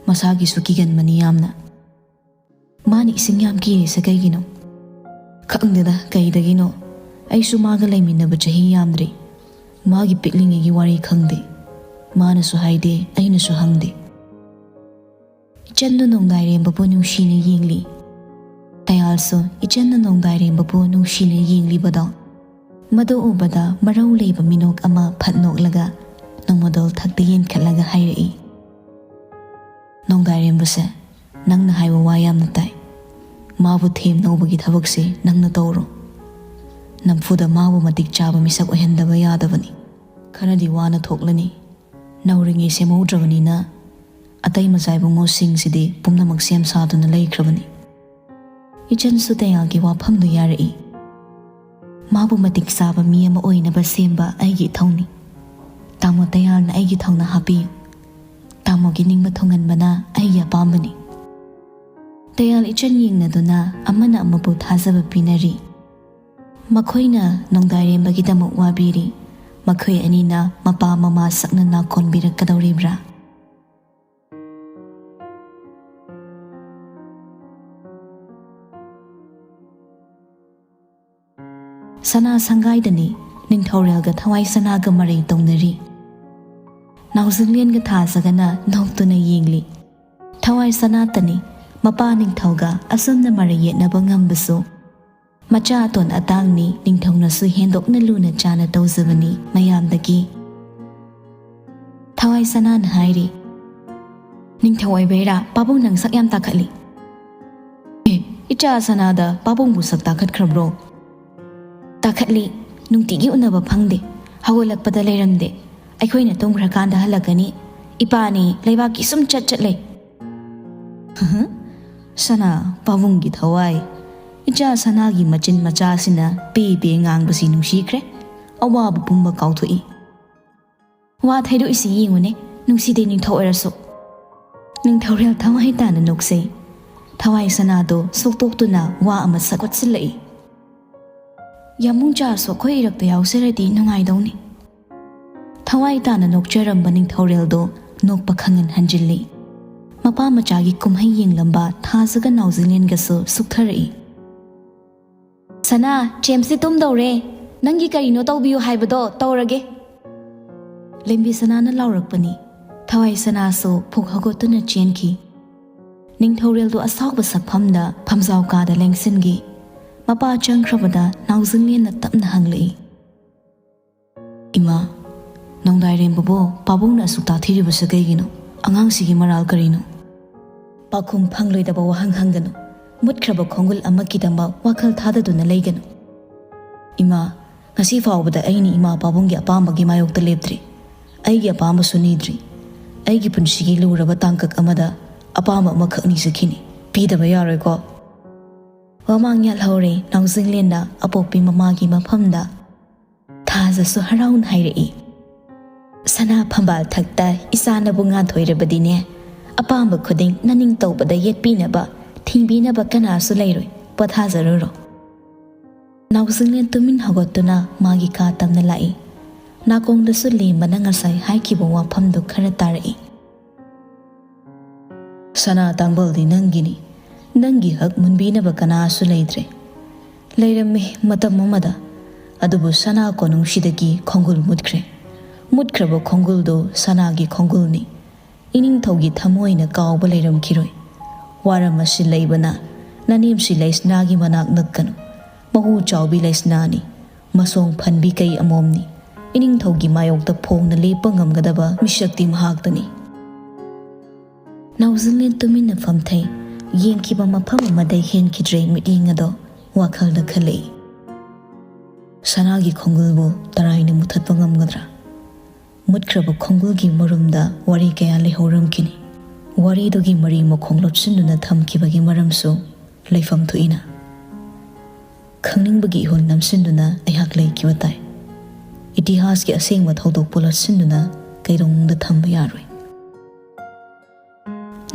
ꯃꯁꯥꯒꯤꯁꯨ ꯀꯤꯒꯟꯕꯅꯤ ꯌꯥꯝꯅ꯫ ꯃꯥꯅ ꯏꯁꯤꯡ ꯌꯥꯝ ꯀꯤꯔꯤꯁꯦ ꯀꯩꯒꯤꯅꯣ? ꯈꯪꯗꯦꯗ ꯀꯩꯗꯒꯤꯅꯣ꯫ ꯑꯩꯁꯨ ꯃꯥꯒ ꯂꯩꯃꯤꯟꯅꯕ ꯆꯍꯤ ꯌꯥꯝꯗ꯭ꯔꯤ꯫ ꯃꯥꯒꯤ ꯄꯤꯛꯂꯤꯉꯩꯒꯤ ꯋꯥꯔꯤ ꯈꯪꯗꯦ꯫ ꯃꯥꯅꯁꯨ ꯍꯥꯏꯗꯦ, ꯑꯩꯅꯁꯨ ꯍꯪꯗꯦ꯫ ꯏꯆꯟꯗꯨ ꯅꯣꯡꯗꯥꯏꯔꯦꯝꯕꯕꯨ ꯅꯨꯡꯁꯤꯅ ꯌꯦꯡꯂꯤ꯫ ꯇꯌꯥꯜꯁꯨ ꯏꯆꯟꯅ ꯅꯣꯡꯗꯥꯏꯔꯦꯝꯕꯕꯨ ꯅꯨꯡꯁꯤꯅ ꯌꯦꯡꯂꯤꯕꯗꯣ, ꯃꯗꯨ ꯎꯕꯗ ꯃꯔꯧ ꯂꯩꯕ ꯃꯤꯅꯣꯛ ꯑꯃ ꯐꯠ ꯅꯣꯛꯂꯒ ꯅꯣꯡꯃꯗꯣꯜ ꯊꯛꯇ ꯌꯦꯡꯈꯠꯂꯒ ꯍꯥꯏꯔꯛꯏ, "ꯅꯣꯡꯗꯥꯏꯔꯦꯝꯕꯁꯦ, ꯅꯪꯅ ꯍꯥꯏꯕ ꯋꯥ ꯌꯥꯝꯅ ꯇꯥꯏ꯫ ꯃꯥꯕꯨ ꯊꯦꯝ ꯅꯧꯕꯒꯤ ꯊꯕꯛꯁꯤ ꯅꯪꯅ ꯇꯧꯔꯣ꯫ ꯅꯝꯐꯨꯗ ꯃꯥꯕꯨ ꯃꯇꯤꯛ ꯆꯥꯕ ꯃꯤꯁꯛ ꯑꯣꯏꯍꯟꯗꯕ ꯌꯥꯗꯕꯅꯤ꯫ ꯈꯔꯗꯤ ꯋꯥꯅ ꯊꯣꯛꯂꯅꯤ꯫ ꯅꯧꯔꯤꯉꯩ ꯁꯦꯝꯍꯧꯗ꯭ꯔꯕꯅꯤꯅ ꯑꯇꯩ ꯃꯆꯥ ꯏꯕꯨꯡꯉꯣꯁꯤꯡꯁꯤꯗꯤ ꯄꯨꯝꯅꯃꯛ ꯁꯦꯝ ꯁꯥꯗꯨꯅ ꯂꯩꯈ꯭ꯔꯕꯅꯤ꯫" ꯏꯆꯟꯁꯨ ꯇꯌꯥꯜꯒꯤ ꯋꯥꯐꯝꯗꯨ ꯌꯥꯔꯛꯏ꯫ "ꯃꯥꯕꯨ ꯃꯇꯤꯛ ꯆꯥꯕ ꯃꯤ ꯑꯃ ꯑꯣꯏꯅꯕ ꯁꯦꯝꯕ ꯑꯩꯒꯤ ꯏꯊꯧꯅꯤ꯫ ꯇꯥꯃꯣ ꯇꯌꯥꯜꯅ ꯑꯩꯒꯤ ꯊꯧꯅꯥ ꯍꯥꯞꯄꯤꯌꯨ꯫ ꯇꯥꯃꯣꯒꯤ ꯅꯤꯡꯕ ꯊꯨꯡꯍꯟꯕꯅ ꯑꯩꯒꯤ ꯑꯄꯥꯝꯕꯅꯤ꯫" ꯇꯌꯥꯜ ꯏꯆꯟ ꯌꯦꯡꯅꯗꯨꯅ ꯑꯃꯅ ꯑꯃꯕꯨ ꯊꯥꯖꯕ ꯄꯤꯅꯔꯤ꯫ ꯃꯈꯣꯏꯅ ꯅꯣꯡꯗꯥꯏꯔꯦꯝꯕꯒꯤꯗꯃꯛ ꯋꯥꯕꯤꯔꯤ꯫ ꯃꯈꯣꯏ ꯑꯅꯤꯅ ꯃꯄꯥ ꯃꯃꯥ ꯁꯛꯅ ꯅꯥꯀꯣꯟꯕꯤꯔꯛꯀꯗꯧꯔꯤꯕ꯭ꯔꯥ? ꯁꯅꯥ ꯁꯪꯒꯥꯏꯗꯅꯤ ꯅꯤꯡꯊꯧꯔꯦꯜꯒ ꯊꯋꯥꯏ ꯁꯅꯥꯒ ꯃꯔꯩ ꯇꯧꯅꯔꯤ꯫ ꯅꯥꯎꯖꯤꯡꯂꯦꯟꯒ ꯊꯥꯖꯒꯅ ꯅꯣꯛꯇꯨꯅ ꯌꯦꯡꯂꯤ꯫ ꯊꯋꯥꯏ ꯁꯅꯥꯇꯅꯤ ꯃꯄꯥ ꯅꯤꯡꯊꯧꯒ ꯑꯁꯨꯝꯅ ꯃꯔꯩ ꯌꯦꯠꯅꯕ ꯉꯝꯕꯁꯨ꯫ ꯃꯆꯥ ꯑꯇꯣꯟ ꯑꯇꯥꯡꯅꯤ ꯅꯤꯡꯊꯧꯅꯁꯨ ꯍꯦꯟꯗꯣꯛꯅ ꯂꯨꯅ ꯆꯥꯅ ꯇꯧꯖꯕꯅꯤ ꯃꯌꯥꯝꯗꯒꯤ꯫ ꯊꯋꯥꯏ ꯁꯅꯥꯅ ꯍꯥꯏꯔꯤ, "ꯅꯤꯡꯊꯧ ꯑꯣꯏꯕꯩꯔꯥ ꯄꯥꯕꯨꯡ ꯅꯪ ꯁꯛ ꯌꯥꯝ ꯇꯥꯈꯠꯂꯤ?" "ꯑꯦ, ꯏꯆꯥ ꯁꯅꯥꯗ ꯄꯥꯕꯨꯡꯕꯨ ꯁꯛ ꯇꯥꯈꯠꯈ꯭ꯔꯕ꯭ꯔꯣ?" "ꯇꯥꯈꯠꯂꯤ, ꯅꯨꯡꯇꯤꯒꯤ ꯎꯅꯕ ꯐꯪꯗꯦ, ꯍꯧꯒꯠꯂꯛꯄꯗ ꯂꯩꯔꯝꯗꯦ, ꯑꯩꯈꯣꯏꯅ ꯇꯨꯝꯈ꯭ꯔꯀꯥꯟꯗ ꯍꯜꯂꯛꯀꯅꯤ, ꯏꯄꯥꯅꯤ ꯂꯩꯕꯥꯛꯀꯤ ꯁꯨꯝ ꯆꯠ ꯆꯠꯂꯦ꯫" ꯁꯅꯥ, ꯄꯥꯕꯨꯡꯒꯤ ꯊꯋꯥꯏ, ꯏꯆꯥ ꯁꯅꯥꯒꯤ ꯃꯆꯤꯟ ꯃꯆꯥꯁꯤꯅ ꯄꯦ ꯄꯦ ꯉꯥꯡꯕꯁꯤ ꯅꯨꯡꯁꯤꯈ꯭ꯔꯦ꯫ ꯑꯋꯥꯕ ꯄꯨꯝꯕ ꯀꯥꯎꯊꯣꯛꯏ꯫ ꯋꯥ ꯊꯩꯗꯣꯛꯏꯁꯤ ꯌꯦꯡꯉꯨꯅꯦ, ꯅꯨꯡꯁꯤꯗꯦ ꯅꯤꯡꯊꯧ ꯑꯣꯏꯔꯁꯨ꯫ ꯅꯤꯡꯊꯧꯔꯦꯜ ꯊꯋꯥꯏ ꯇꯥꯅ ꯅꯣꯛꯆꯩ꯫ ꯊꯋꯥꯏ ꯁꯅꯥꯗꯣ ꯁꯨꯛꯇꯣꯛꯇꯨꯅ ꯋꯥ ꯑꯃ ꯁꯛ ꯀꯣꯠꯁꯤꯜꯂꯛꯏ꯫ "ꯌꯥꯝꯕꯨꯡ ꯆꯥꯁꯨ ꯑꯩꯈꯣꯏ ꯏꯔꯛꯇ ꯌꯥꯎꯖꯔꯗꯤ ꯅꯨꯡꯉꯥꯏꯗꯧꯅꯤ꯫" ꯊꯋꯥꯏ ꯇꯥꯅ ꯅꯣꯛꯆꯔꯝꯕ ꯅꯤꯡꯊꯧꯔꯦꯜꯗꯣ ꯅꯣꯛꯄ ꯈꯪꯍꯟ ꯍꯟꯖꯤꯜꯂꯤ꯫ ꯃꯄꯥ ꯃꯆꯥꯒꯤ ꯀꯨꯝꯍꯩ ꯌꯦꯡꯂꯝꯕ ꯊꯥꯖꯒ ꯅꯥꯎꯖꯤꯂꯦꯟꯒꯁꯨ ꯁꯨꯛꯊꯔꯛꯏ꯫ "ꯁꯅꯥ, ꯆꯦꯝꯁꯇꯤ ꯇꯨꯝꯗꯧꯔꯦ꯫ ꯅꯪꯒꯤ ꯀꯔꯤꯅꯣ ꯇꯧꯕꯤꯌꯨ ꯍꯥꯏꯕꯗꯣ ꯇꯧꯔꯒꯦ꯫" ꯂꯦꯝꯕꯤ ꯁꯅꯥꯅ ꯂꯥꯎꯔꯛꯄꯅꯤ꯫ ꯊꯋꯥꯏ ꯁꯅꯥꯁꯨ ꯐꯨꯛ ꯍꯧꯒꯠꯇꯨꯅ ꯆꯦꯟꯈꯤ꯫ ꯅꯤꯡꯊꯧꯔꯦꯜꯗꯨ ꯑꯁꯥꯎꯕ ꯁꯛꯐꯝꯗ ꯐꯝꯖꯥꯎ ꯀꯥꯗ ꯂꯦꯡꯁꯤꯟꯈꯤ꯫ ꯃꯄꯥ ꯆꯪꯈ꯭ꯔꯕꯗ ꯅꯥꯎꯖꯤꯡꯂꯦꯟꯅ ꯇꯞꯅ ꯍꯪꯂꯛꯏ꯫ "ꯏꯃꯥ, ꯅꯣꯡꯗꯥꯏꯔꯦꯝꯕꯕꯨ ꯄꯥꯕꯨꯡꯅ ꯑꯁꯨꯛ ꯇꯥꯛꯊꯤꯔꯤꯕꯁꯤ ꯀꯩꯒꯤꯅꯣ? ꯑꯉꯥꯡꯁꯤꯒꯤ ꯃꯔꯥꯜ ꯀꯔꯤꯅꯣ?" "ꯄꯥꯎꯈꯨꯝ ꯐꯪꯂꯣꯏꯗꯕ ꯋꯥꯍꯪ ꯍꯪꯒꯅꯨ꯫ ꯃꯨꯠꯈ꯭ꯔꯕ ꯈꯣꯡꯒꯨꯜ ꯑꯃꯒꯤꯗꯃꯛ ꯋꯥꯈꯜ ꯊꯥꯗꯗꯨꯅ ꯂꯩꯒꯅꯨ꯫" "ꯏꯃꯥ, ꯉꯁꯤ ꯐꯥꯎꯕꯗ ꯑꯩꯅ ꯏꯃꯥ ꯄꯥꯕꯨꯡꯒꯤ ꯑꯄꯥꯝꯕꯒꯤ ꯃꯥꯌꯣꯛꯇ ꯂꯦꯞꯇ꯭ꯔꯤ꯫ ꯑꯩꯒꯤ ꯑꯄꯥꯝꯕꯁꯨ ꯅꯤꯗ꯭ꯔꯤ꯫ ꯑꯩꯒꯤ ꯄꯨꯟꯁꯤꯒꯤ ꯂꯨꯔꯕ ꯇꯥꯡꯀꯛ ꯑꯃꯗ ꯑꯄꯥꯝꯕ ꯑꯃꯈꯛ ꯅꯤꯖꯈꯤꯅꯤ꯫ ꯄꯤꯗꯕ ꯌꯥꯔꯣꯏꯀꯣ꯫" ꯋꯥꯃꯥꯡ ꯌꯥꯜꯍꯧꯔꯦ ꯅꯥꯎꯖꯤꯡꯂꯦꯟꯅ ꯑꯄꯣꯛꯄꯤ ꯃꯃꯥꯒꯤ ꯃꯐꯝꯗ꯫ ꯊꯥꯖꯁꯨ ꯍꯔꯥꯎꯅ ꯍꯥꯏꯔꯛꯏ꯫ "ꯁꯅꯥ ꯐꯝꯕꯥꯜ ꯊꯛꯇ ꯏꯆꯥꯅꯕꯨ ꯉꯥꯟꯊꯣꯏꯔꯕꯗꯤꯅꯦ, ꯑꯄꯥꯝꯕ ꯈꯨꯗꯤꯡ ꯅꯅꯤꯡ ꯇꯧꯕꯗ ꯌꯦꯠꯄꯤꯅꯕ, ꯊꯤꯡꯕꯤꯅꯕ ꯀꯅꯥꯁꯨ ꯂꯩꯔꯣꯏ꯫ ꯄꯣꯊꯥꯖꯔꯨꯔꯣ꯫" ꯅꯥꯎꯖꯤꯡꯂꯦꯟ ꯇꯨꯃꯤꯟ ꯍꯧꯒꯠꯇꯨꯅ ꯃꯥꯒꯤ ꯀꯥ ꯇꯝꯅ ꯂꯥꯛꯏ꯫ ꯅꯥꯀꯣꯡꯗꯁꯨ ꯂꯦꯝꯕꯅ ꯉꯁꯥꯏ ꯍꯥꯏꯈꯤꯕ ꯋꯥꯐꯝꯗꯨ ꯈꯔ ꯇꯥꯔꯛꯏ꯫ "ꯁꯅꯥ ꯇꯥꯡꯕꯜꯗꯤ ꯅꯪꯒꯤꯅꯤ꯫ ꯅꯪꯒꯤ ꯍꯛ ꯃꯨꯟꯕꯤꯅꯕ ꯀꯅꯥꯁꯨ ꯂꯩꯇ꯭ꯔꯦ꯫ ꯂꯩꯔꯝꯃꯤ ꯃꯇꯝ ꯑꯃꯗ, ꯑꯗꯨꯕꯨ ꯁꯅꯥ ꯀꯣꯅꯨꯡꯁꯤꯗꯒꯤ ꯈꯣꯡꯒꯨꯜ ꯃꯨꯠꯈ꯭ꯔꯦ꯫ ꯃꯨꯠꯈ꯭ꯔꯕ ꯈꯣꯡꯒꯨꯜꯗꯨ ꯁꯅꯥꯒꯤ ꯈꯣꯡꯒꯨꯜꯅꯤ꯫ ꯏꯅꯤꯡꯊꯧꯒꯤ ꯊꯃꯣꯏꯅ ꯀꯥꯎꯕ ꯂꯩꯔꯝꯈꯤꯔꯣꯏ꯫ ꯋꯥꯔꯝ ꯑꯁꯤ ꯂꯩꯕꯅ ꯅꯅꯦꯝꯁꯤ ꯂꯩꯁꯅꯥꯒꯤ ꯃꯅꯥꯛ ꯅꯛꯀꯅꯨ꯫ ꯃꯍꯨ ꯆꯥꯎꯕꯤ ꯂꯩꯁꯅꯥꯅꯤ꯫ ꯃꯁꯣꯡ ꯐꯟꯕꯤ ꯀꯩ ꯑꯃꯣꯝꯅꯤ꯫ ꯏꯅꯤꯡꯊꯧꯒꯤ ꯃꯥꯌꯣꯛꯇ ꯐꯣꯡꯅ ꯂꯦꯞꯄ ꯉꯝꯒꯗꯕ ꯃꯤꯁꯛꯇꯤ ꯃꯍꯥꯛꯇꯅꯤ꯫" ꯅꯥꯎꯖꯤꯡꯂꯦꯟ ꯇꯨꯃꯤꯟꯅ ꯐꯝꯊꯩ꯫ ꯌꯦꯡꯈꯤꯕ ꯃꯐꯝ ꯑꯃꯗ ꯍꯦꯟꯈꯤꯗ꯭ꯔꯦ ꯃꯤꯠꯌꯦꯡ ꯑꯗꯣ꯫ ꯋꯥꯈꯜꯗ ꯈꯜꯂꯛꯏ, "ꯁꯅꯥꯒꯤ ꯈꯣꯡꯒꯨꯜꯕꯨ ꯇꯔꯥꯏꯅ ꯃꯨꯊꯠꯄ ꯉꯝꯒꯗ꯭ꯔꯥ?" ꯃꯨꯠꯈ꯭ꯔꯕ ꯈꯣꯡꯒꯨꯜꯒꯤ ꯃꯔꯨꯝꯗ ꯋꯥꯔꯤ ꯀꯌꯥ ꯂꯩꯍꯧꯔꯝꯈꯤꯅꯤ꯫ ꯋꯥꯔꯤꯗꯨꯒꯤ ꯃꯔꯤ ꯃꯈꯣꯡ ꯂꯣꯠꯁꯤꯟꯗꯨꯅ ꯊꯝꯈꯤꯕꯒꯤ ꯃꯔꯝꯁꯨ ꯂꯩꯐꯝ ꯊꯣꯛꯏꯅ꯫ ꯈꯪꯅꯤꯡꯕꯒꯤ ꯏꯍꯨꯜ ꯅꯝꯁꯤꯟꯗꯨꯅ ꯑꯩꯍꯥꯛ ꯂꯩꯈꯤꯕ ꯇꯥꯏ꯫ ꯏꯇꯤꯍꯥꯁꯀꯤ ꯑꯁꯦꯡꯕ ꯊꯧꯗꯣꯛꯄꯨ ꯂꯣꯠꯁꯤꯟꯗꯨꯅ ꯀꯩꯗꯧꯅꯨꯡꯗ ꯊꯝꯕ ꯌꯥꯔꯣꯏ꯫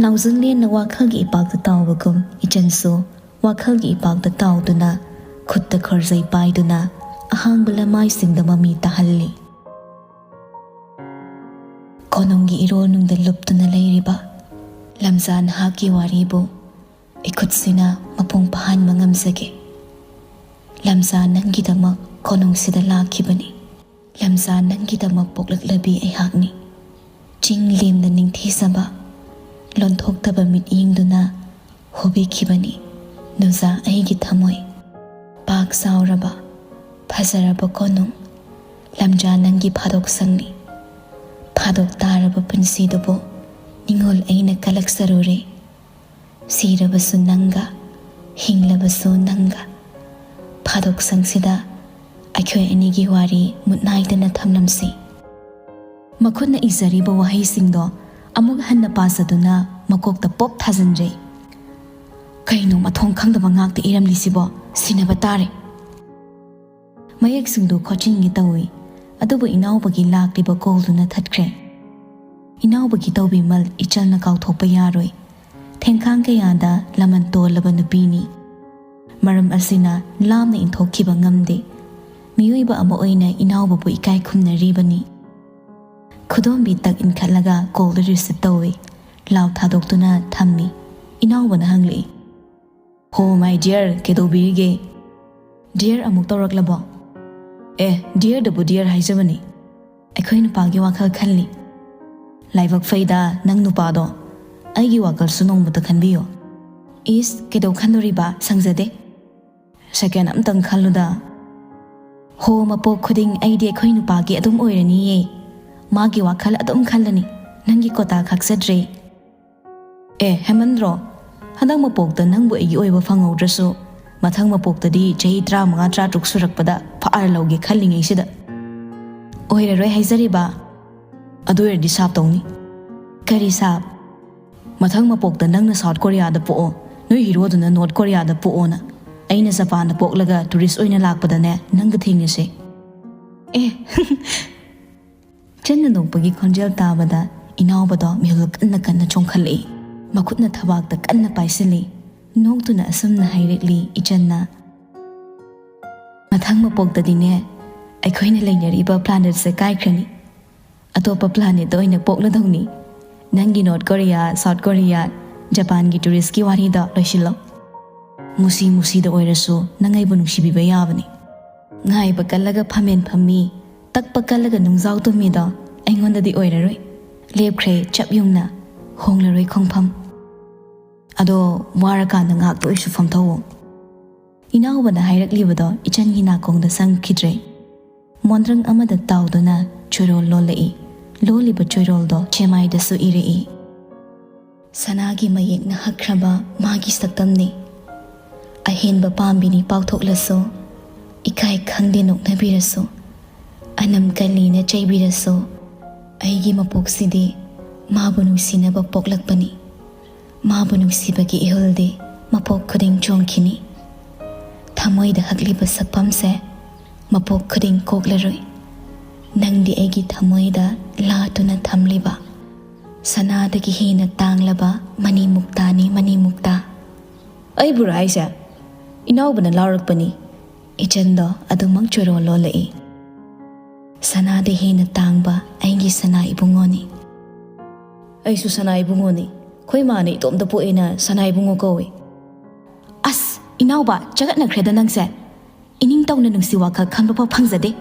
ꯅꯥꯎꯖꯜꯂꯦꯟꯅ ꯋꯥꯈꯜꯒꯤ ꯏꯄꯥꯛꯇ ꯇꯥꯎꯕꯒꯨꯝ, ꯏꯆꯟꯁꯨ ꯋꯥꯈꯜꯒꯤ ꯏꯄꯥꯛꯇ ꯇꯥꯎꯗꯨꯅ, ꯈꯨꯠꯇ ꯈꯣꯔꯖꯩ ꯄꯥꯏꯗꯨꯅ ꯑꯍꯥꯡꯕ ꯂꯃꯥꯏꯁꯤꯡꯗ ꯃꯃꯤ ꯇꯥꯍꯜꯂꯤ꯫ ꯀꯣꯅꯨꯡꯒꯤ ꯏꯔꯣꯜꯅꯨꯡꯗ ꯂꯨꯞꯇꯨꯅ ꯂꯩꯔꯤꯕ ꯂꯝꯖꯥ ꯅꯍꯥꯛꯀꯤ ꯋꯥꯔꯤꯕꯨ ꯏꯈꯨꯠꯁꯤꯅ ꯃꯄꯨꯡ ꯐꯥꯍꯟꯕ ꯉꯝꯖꯒꯦ꯫ ꯂꯝꯖꯥ ꯅꯪꯒꯤꯗꯃꯛ ꯀꯣꯅꯨꯡꯁꯤꯗ ꯂꯥꯛꯈꯤꯕꯅꯤ꯫ ꯂꯝꯖꯥ ꯅꯪꯒꯤꯗꯃꯛ ꯄꯣꯛꯂꯛꯂꯕꯤ ꯑꯩꯍꯥꯛꯅꯤ꯫ ꯆꯤꯡ ꯂꯦꯝꯅ ꯅꯤꯡꯊꯤꯖꯕ ꯂꯣꯟꯊꯣꯛꯇꯕ ꯃꯤꯠꯌꯦꯡꯗꯨꯅ ꯍꯣꯕꯤꯈꯤꯕꯅꯤ ꯅꯨꯖꯥ ꯑꯩꯒꯤ ꯊꯃꯣꯏ꯫ ꯄꯥꯛ ꯆꯥꯎꯔꯕ ꯐꯖꯔꯕ ꯀꯣꯅꯨꯡ, ꯂꯝꯖꯥ ꯅꯪꯒꯤ ꯐꯥꯗꯣꯛ ꯁꯪꯅꯤ꯫ ꯐꯥꯗꯣꯛ ꯇꯥꯔꯕ ꯄꯨꯟꯁꯤꯗꯨꯕꯨ ꯅꯤꯡꯉꯣꯜ ꯑꯩꯅ ꯀꯜꯂꯛꯆꯔꯨꯔꯦ꯫ ꯁꯤꯔꯕꯁꯨ ꯅꯪꯒ, ꯍꯤꯡꯂꯕꯁꯨ ꯅꯪꯒ꯫ ꯐꯥꯗꯣꯛ ꯁꯪꯁꯤꯗ ꯑꯩꯈꯣꯏ ꯑꯅꯤꯒꯤ ꯋꯥꯔꯤ ꯃꯨꯠ ꯅꯥꯏꯗꯅ ꯊꯝꯂꯝꯁꯤ꯫ ꯃꯈꯨꯠꯅ ꯏꯖꯔꯤꯕ ꯋꯥꯍꯩꯁꯤꯡꯗꯣ ꯑꯃꯨꯛ ꯍꯟꯅ ꯄꯥꯖꯗꯨꯅ ꯃꯀꯣꯛꯇ ꯄꯣꯞ ꯊꯥꯖꯤꯟꯖꯩ꯫ ꯀꯩꯅꯣ ꯃꯊꯣꯡ ꯈꯪꯗꯕ ꯉꯥꯛꯇ ꯏꯔꯝꯂꯤꯁꯤꯕꯣ? ꯁꯤꯟꯅꯕ ꯇꯥꯔꯦ꯫ ꯃꯌꯦꯛꯁꯤꯡꯗꯨ ꯈꯣꯠꯆꯤꯟꯒꯦ ꯇꯧꯏ, ꯑꯗꯨꯕꯨ ꯏꯅꯥꯎꯕꯒꯤ ꯂꯥꯛꯂꯤꯕ ꯀꯣꯜꯗꯨꯅ ꯊꯠꯈ꯭ꯔꯦ꯫ ꯏꯅꯥꯎꯕꯒꯤ ꯇꯧꯕꯤꯃꯜ ꯏꯆꯜꯅ ꯀꯥꯎꯊꯣꯛꯄ ꯌꯥꯔꯣꯏ꯫ ꯊꯦꯡꯈꯥꯡ ꯀꯌꯥꯗ ꯂꯃꯟ ꯇꯣꯜꯂꯕ ꯅꯨꯄꯤꯅꯤ꯫ ꯃꯔꯝ ꯑꯁꯤꯅ ꯂꯥꯝꯅ ꯏꯟꯊꯣꯛꯈꯤꯕ ꯉꯝꯗꯦ꯫ ꯃꯤꯑꯣꯏꯕ ꯑꯃ ꯑꯣꯏꯅ ꯏꯅꯥꯎꯕꯕꯨ ꯏꯀꯥꯏ ꯈꯨꯝꯅꯔꯤꯕꯅꯤ꯫ ꯈꯨꯗꯣꯝꯕꯤ ꯇꯛ ꯏꯟꯈꯠꯂꯒ ꯀꯣꯜꯗꯨ ꯔꯤꯁꯤꯞ ꯇꯧꯏ꯫ ꯂꯥꯎ ꯊꯥꯗꯣꯛꯇꯨꯅ ꯊꯝꯃꯤ꯫ ꯏꯅꯥꯎꯕꯅ ꯍꯪꯂꯛꯏ, "ꯍꯣ, my dear, ꯀꯩꯗꯧꯕꯤꯔꯤꯒꯦ?" "Dear ꯑꯃꯨꯛ ꯇꯧꯔꯛꯂꯕꯣ?" "ꯑꯦ, dearꯗꯕꯨ dear ꯍꯥꯏꯖꯕꯅꯤ꯫ ꯑꯩꯈꯣꯏ ꯅꯨꯄꯥꯒꯤ ꯋꯥꯈꯜ ꯈꯜꯂꯤ꯫" "ꯂꯥꯏꯕꯛ ꯐꯩꯗ, ꯅꯪ ꯅꯨꯄꯥꯗꯣ꯫ ꯑꯩꯒꯤ ꯋꯥꯈꯜꯁꯨ ꯅꯣꯡꯃꯇ ꯈꯟꯕꯤꯌꯨ꯫" "ꯏꯁ, ꯀꯩꯗꯧ ꯈꯟꯗꯣꯔꯤꯕ? ꯁꯪꯖꯗꯦ꯫" "ꯁꯦꯀꯦꯟ ꯑꯝꯇꯪ ꯈꯜꯂꯨꯗ꯫" "ꯍꯣ, ꯃꯄꯣꯛ ꯈꯨꯗꯤꯡ ꯑꯩꯗꯤ ꯑꯩꯈꯣꯏ ꯅꯨꯄꯥꯒꯤ ꯑꯗꯨꯝ ꯑꯣꯏꯔꯅꯤꯌꯦ꯫ ꯃꯥꯒꯤ ꯋꯥꯈꯜ ꯑꯗꯨꯝ ꯈꯜꯂꯅꯤ꯫ ꯅꯪꯒꯤ ꯀꯣꯇꯥ ꯈꯥꯛꯆꯗ꯭ꯔꯦ꯫" "ꯑꯦ, ꯍꯦꯃꯟꯗ꯭ꯔꯣ? ꯍꯟꯗꯛ ꯃꯄꯣꯛꯇ ꯅꯪꯕꯨ ꯑꯩꯒꯤ ꯑꯣꯏꯕ ꯐꯪꯍꯧꯗ꯭ꯔꯁꯨ, ꯃꯊꯪ ꯃꯄꯣꯛꯇꯗꯤ ꯆꯍꯤ ꯇꯔꯥꯃꯉꯥ, ꯇꯔꯥꯇꯔꯨꯛ ꯁꯨꯔꯛꯄꯗ ꯐꯥꯔ ꯂꯧꯒꯦ ꯈꯜꯂꯤꯉꯩꯁꯤꯗ꯫" "ꯑꯣꯏꯔꯔꯣꯏ ꯍꯥꯏꯖꯔꯤꯕ?" "ꯑꯗꯨ ꯑꯣꯏꯔꯗꯤ ꯁꯥꯞ ꯇꯧꯅꯤ꯫" "ꯀꯔꯤ ꯁꯥꯞ?" "ꯃꯊꯪ ꯃꯄꯣꯛꯇ ꯅꯪꯅ ꯁꯥꯎꯠ ꯀꯣꯔꯤꯌꯥꯗ ꯄꯣꯛꯑꯣ, ꯅꯣꯏ ꯍꯤꯔꯣꯗꯨꯅ ꯅꯣꯔꯠ ꯀꯣꯔꯤꯌꯥꯗ ꯄꯣꯛꯑꯣꯅ꯫ ꯑꯩꯅ ꯖꯄꯥꯟꯗ ꯄꯣꯛꯂꯒ ꯇꯨꯔꯤꯁ ꯑꯣꯏꯅ ꯂꯥꯛꯄꯗꯅꯦ, ꯅꯪꯒ ꯊꯦꯡꯅꯁꯦ꯫" "ꯑꯦ꯫" ꯆꯟꯅ ꯅꯣꯛꯄꯒꯤ ꯈꯣꯟꯖꯦꯜ ꯇꯥꯕꯗ ꯏꯅꯥꯎꯕꯗꯣ ꯃꯤꯍꯨꯜ ꯀꯟꯅ ꯀꯟꯅ ꯆꯣꯡꯈꯠꯂꯛꯏ꯫ ꯃꯈꯨꯠꯅ ꯊꯕꯥꯛꯇ ꯀꯟꯅ ꯄꯥꯏꯁꯤꯜꯂꯤ꯫ ꯅꯣꯛꯇꯨꯅ ꯑꯁꯨꯝꯅ ꯍꯥꯏꯔꯛꯂꯤ ꯏꯆꯟꯅ, "ꯃꯊꯪ ꯃꯄꯣꯛꯇꯗꯤꯅꯦ, ꯑꯩꯈꯣꯏꯅ ꯂꯩꯅꯔꯤꯕ planetꯁꯦ ꯀꯥꯏꯈ꯭ꯔꯅꯤ꯫ ꯑꯇꯣꯞꯄ planetꯇ ꯑꯣꯏꯅ ꯄꯣꯛꯂꯗꯧꯅꯤ꯫ ꯅꯪꯒꯤ North Korea, South Korea, ꯖꯄꯥꯟꯒꯤ touristꯀꯤ ꯋꯥꯔꯤꯗꯣ ꯂꯣꯏꯁꯤꯜꯂꯣ꯫ ꯃꯨꯁꯤ ꯃꯨꯁꯤꯗ ꯑꯣꯏꯔꯁꯨ ꯅꯪ ꯑꯩꯕꯨ ꯅꯨꯡꯁꯤꯕꯤꯕ ꯌꯥꯕꯅꯤ꯫ ꯉꯥꯏꯕ ꯀꯜꯂꯒ ꯐꯝꯃꯦꯟ ꯐꯝꯃꯤ, ꯇꯛꯄ ꯀꯜꯂꯒ ꯅꯨꯡꯖꯥꯎ ꯇꯨꯝꯃꯤꯗꯣ ꯑꯩꯉꯣꯟꯗꯗꯤ ꯑꯣꯏꯔꯔꯣꯏ꯫ ꯂꯦꯞꯈ꯭ꯔꯦ ꯆꯞ ꯌꯨꯡꯅ, ꯍꯣꯡꯂꯔꯣꯏ ꯈꯣꯡꯐꯝ꯫ ꯑꯗꯣ ꯋꯥꯔꯀꯥꯟꯗ ꯉꯥꯏꯍꯥꯛꯇ ꯑꯣꯏꯁꯨ ꯐꯝꯊꯧꯑꯣ꯫" ꯏꯅꯥꯎꯕꯅ ꯍꯥꯏꯔꯛꯂꯤꯕꯗꯣ ꯏꯆꯟꯒꯤ ꯅꯥꯀꯣꯡꯗ ꯆꯪꯈꯤꯗ꯭ꯔꯦ꯫ ꯃꯣꯟꯗ꯭ꯔꯪ ꯑꯃꯗ ꯇꯥꯎꯗꯨꯅ ꯆꯣꯏꯔꯣꯜ ꯂꯣꯜꯂꯛꯏ꯫ ꯂꯣꯜꯂꯤꯕ ꯆꯣꯏꯔꯣꯜꯗꯣ ꯆꯦꯃꯥꯏꯗꯁꯨ ꯏꯔꯛꯏ꯫ ꯁꯅꯥꯒꯤ ꯃꯌꯦꯛꯅ ꯍꯛꯈ꯭ꯔꯕ ꯃꯥꯒꯤ ꯁꯛꯇꯝꯅꯤ꯫ ꯑꯍꯦꯟꯕ ꯄꯥꯝꯕꯤꯅꯤ ꯄꯥꯎꯊꯣꯛꯂꯁꯨ, ꯏꯀꯥꯏ ꯈꯪꯗꯦ ꯅꯣꯛꯅꯕꯤꯔꯁꯨ, ꯑꯅꯝ ꯀꯜꯂꯤꯅ ꯆꯩꯕꯤꯔꯁꯨ, ꯑꯩꯒꯤ ꯃꯄꯣꯛꯁꯤꯗꯤ ꯃꯥꯕꯨ ꯅꯨꯡꯁꯤꯅꯕ ꯄꯣꯛꯂꯛꯄꯅꯤ꯫ ꯃꯥꯕꯨ ꯅꯨꯡꯁꯤꯕꯒꯤ ꯏꯍꯨꯜꯗꯤ ꯃꯄꯣꯛ ꯈꯨꯗꯤꯡ ꯆꯣꯡꯈꯤꯅꯤ꯫ ꯊꯃꯣꯏꯗ ꯍꯛꯂꯤꯕ ꯁꯛꯐꯝꯁꯦ ꯃꯄꯣꯛ ꯈꯨꯗꯤꯡ ꯀꯣꯛꯂꯔꯣꯏ꯫ ꯅꯪꯗꯤ ꯑꯩꯒꯤ ꯊꯃꯣꯏꯗ ꯂꯥꯠꯇꯨꯅ ꯊꯝꯂꯤꯕ ꯁꯅꯥꯗꯒꯤ ꯍꯦꯟꯅ ꯇꯥꯡꯂꯕ ꯃꯅꯤ ꯃꯨꯛꯇꯥꯅꯤ, ꯃꯅꯤ ꯃꯨꯛꯇꯥ꯫ "ꯑꯩꯕꯨꯔꯣ ꯍꯥꯏꯁꯦ?" ꯏꯅꯥꯎꯕꯅ ꯂꯥꯎꯔꯛꯄꯅꯤ꯫ ꯏꯆꯟꯗꯣ ꯑꯗꯨꯃꯛ ꯆꯣꯏꯔꯣꯜ ꯂꯣꯜꯂꯛꯏ꯫ "ꯁꯅꯥꯗ ꯍꯦꯟꯅ ꯇꯥꯡꯕ ꯑꯩꯒꯤ ꯁꯅꯥ ꯏꯕꯨꯡꯉꯣꯅꯤ꯫" "ꯑꯩꯁꯨ ꯁꯅꯥ ꯏꯕꯨꯡꯉꯣꯅꯤ꯫ ꯑꯩꯈꯣꯏ ꯃꯥꯅ ꯏꯇꯣꯝꯇ ꯄꯣꯛꯑꯦꯅ ꯁꯅꯥ ꯏꯕꯨꯡꯉꯣ ꯀꯧꯏ꯫" "ꯑꯁ, ꯏꯅꯥꯎꯕ, ꯆꯒꯠꯅꯈ꯭ꯔꯦꯗ ꯅꯪꯁꯦ꯫ ꯏꯅꯤꯡ ꯇꯧꯅ ꯅꯨꯡꯁꯤ ꯋꯥꯈꯜ ꯈꯟꯕ ꯐꯥꯎ ꯐꯪꯖꯗꯦ꯫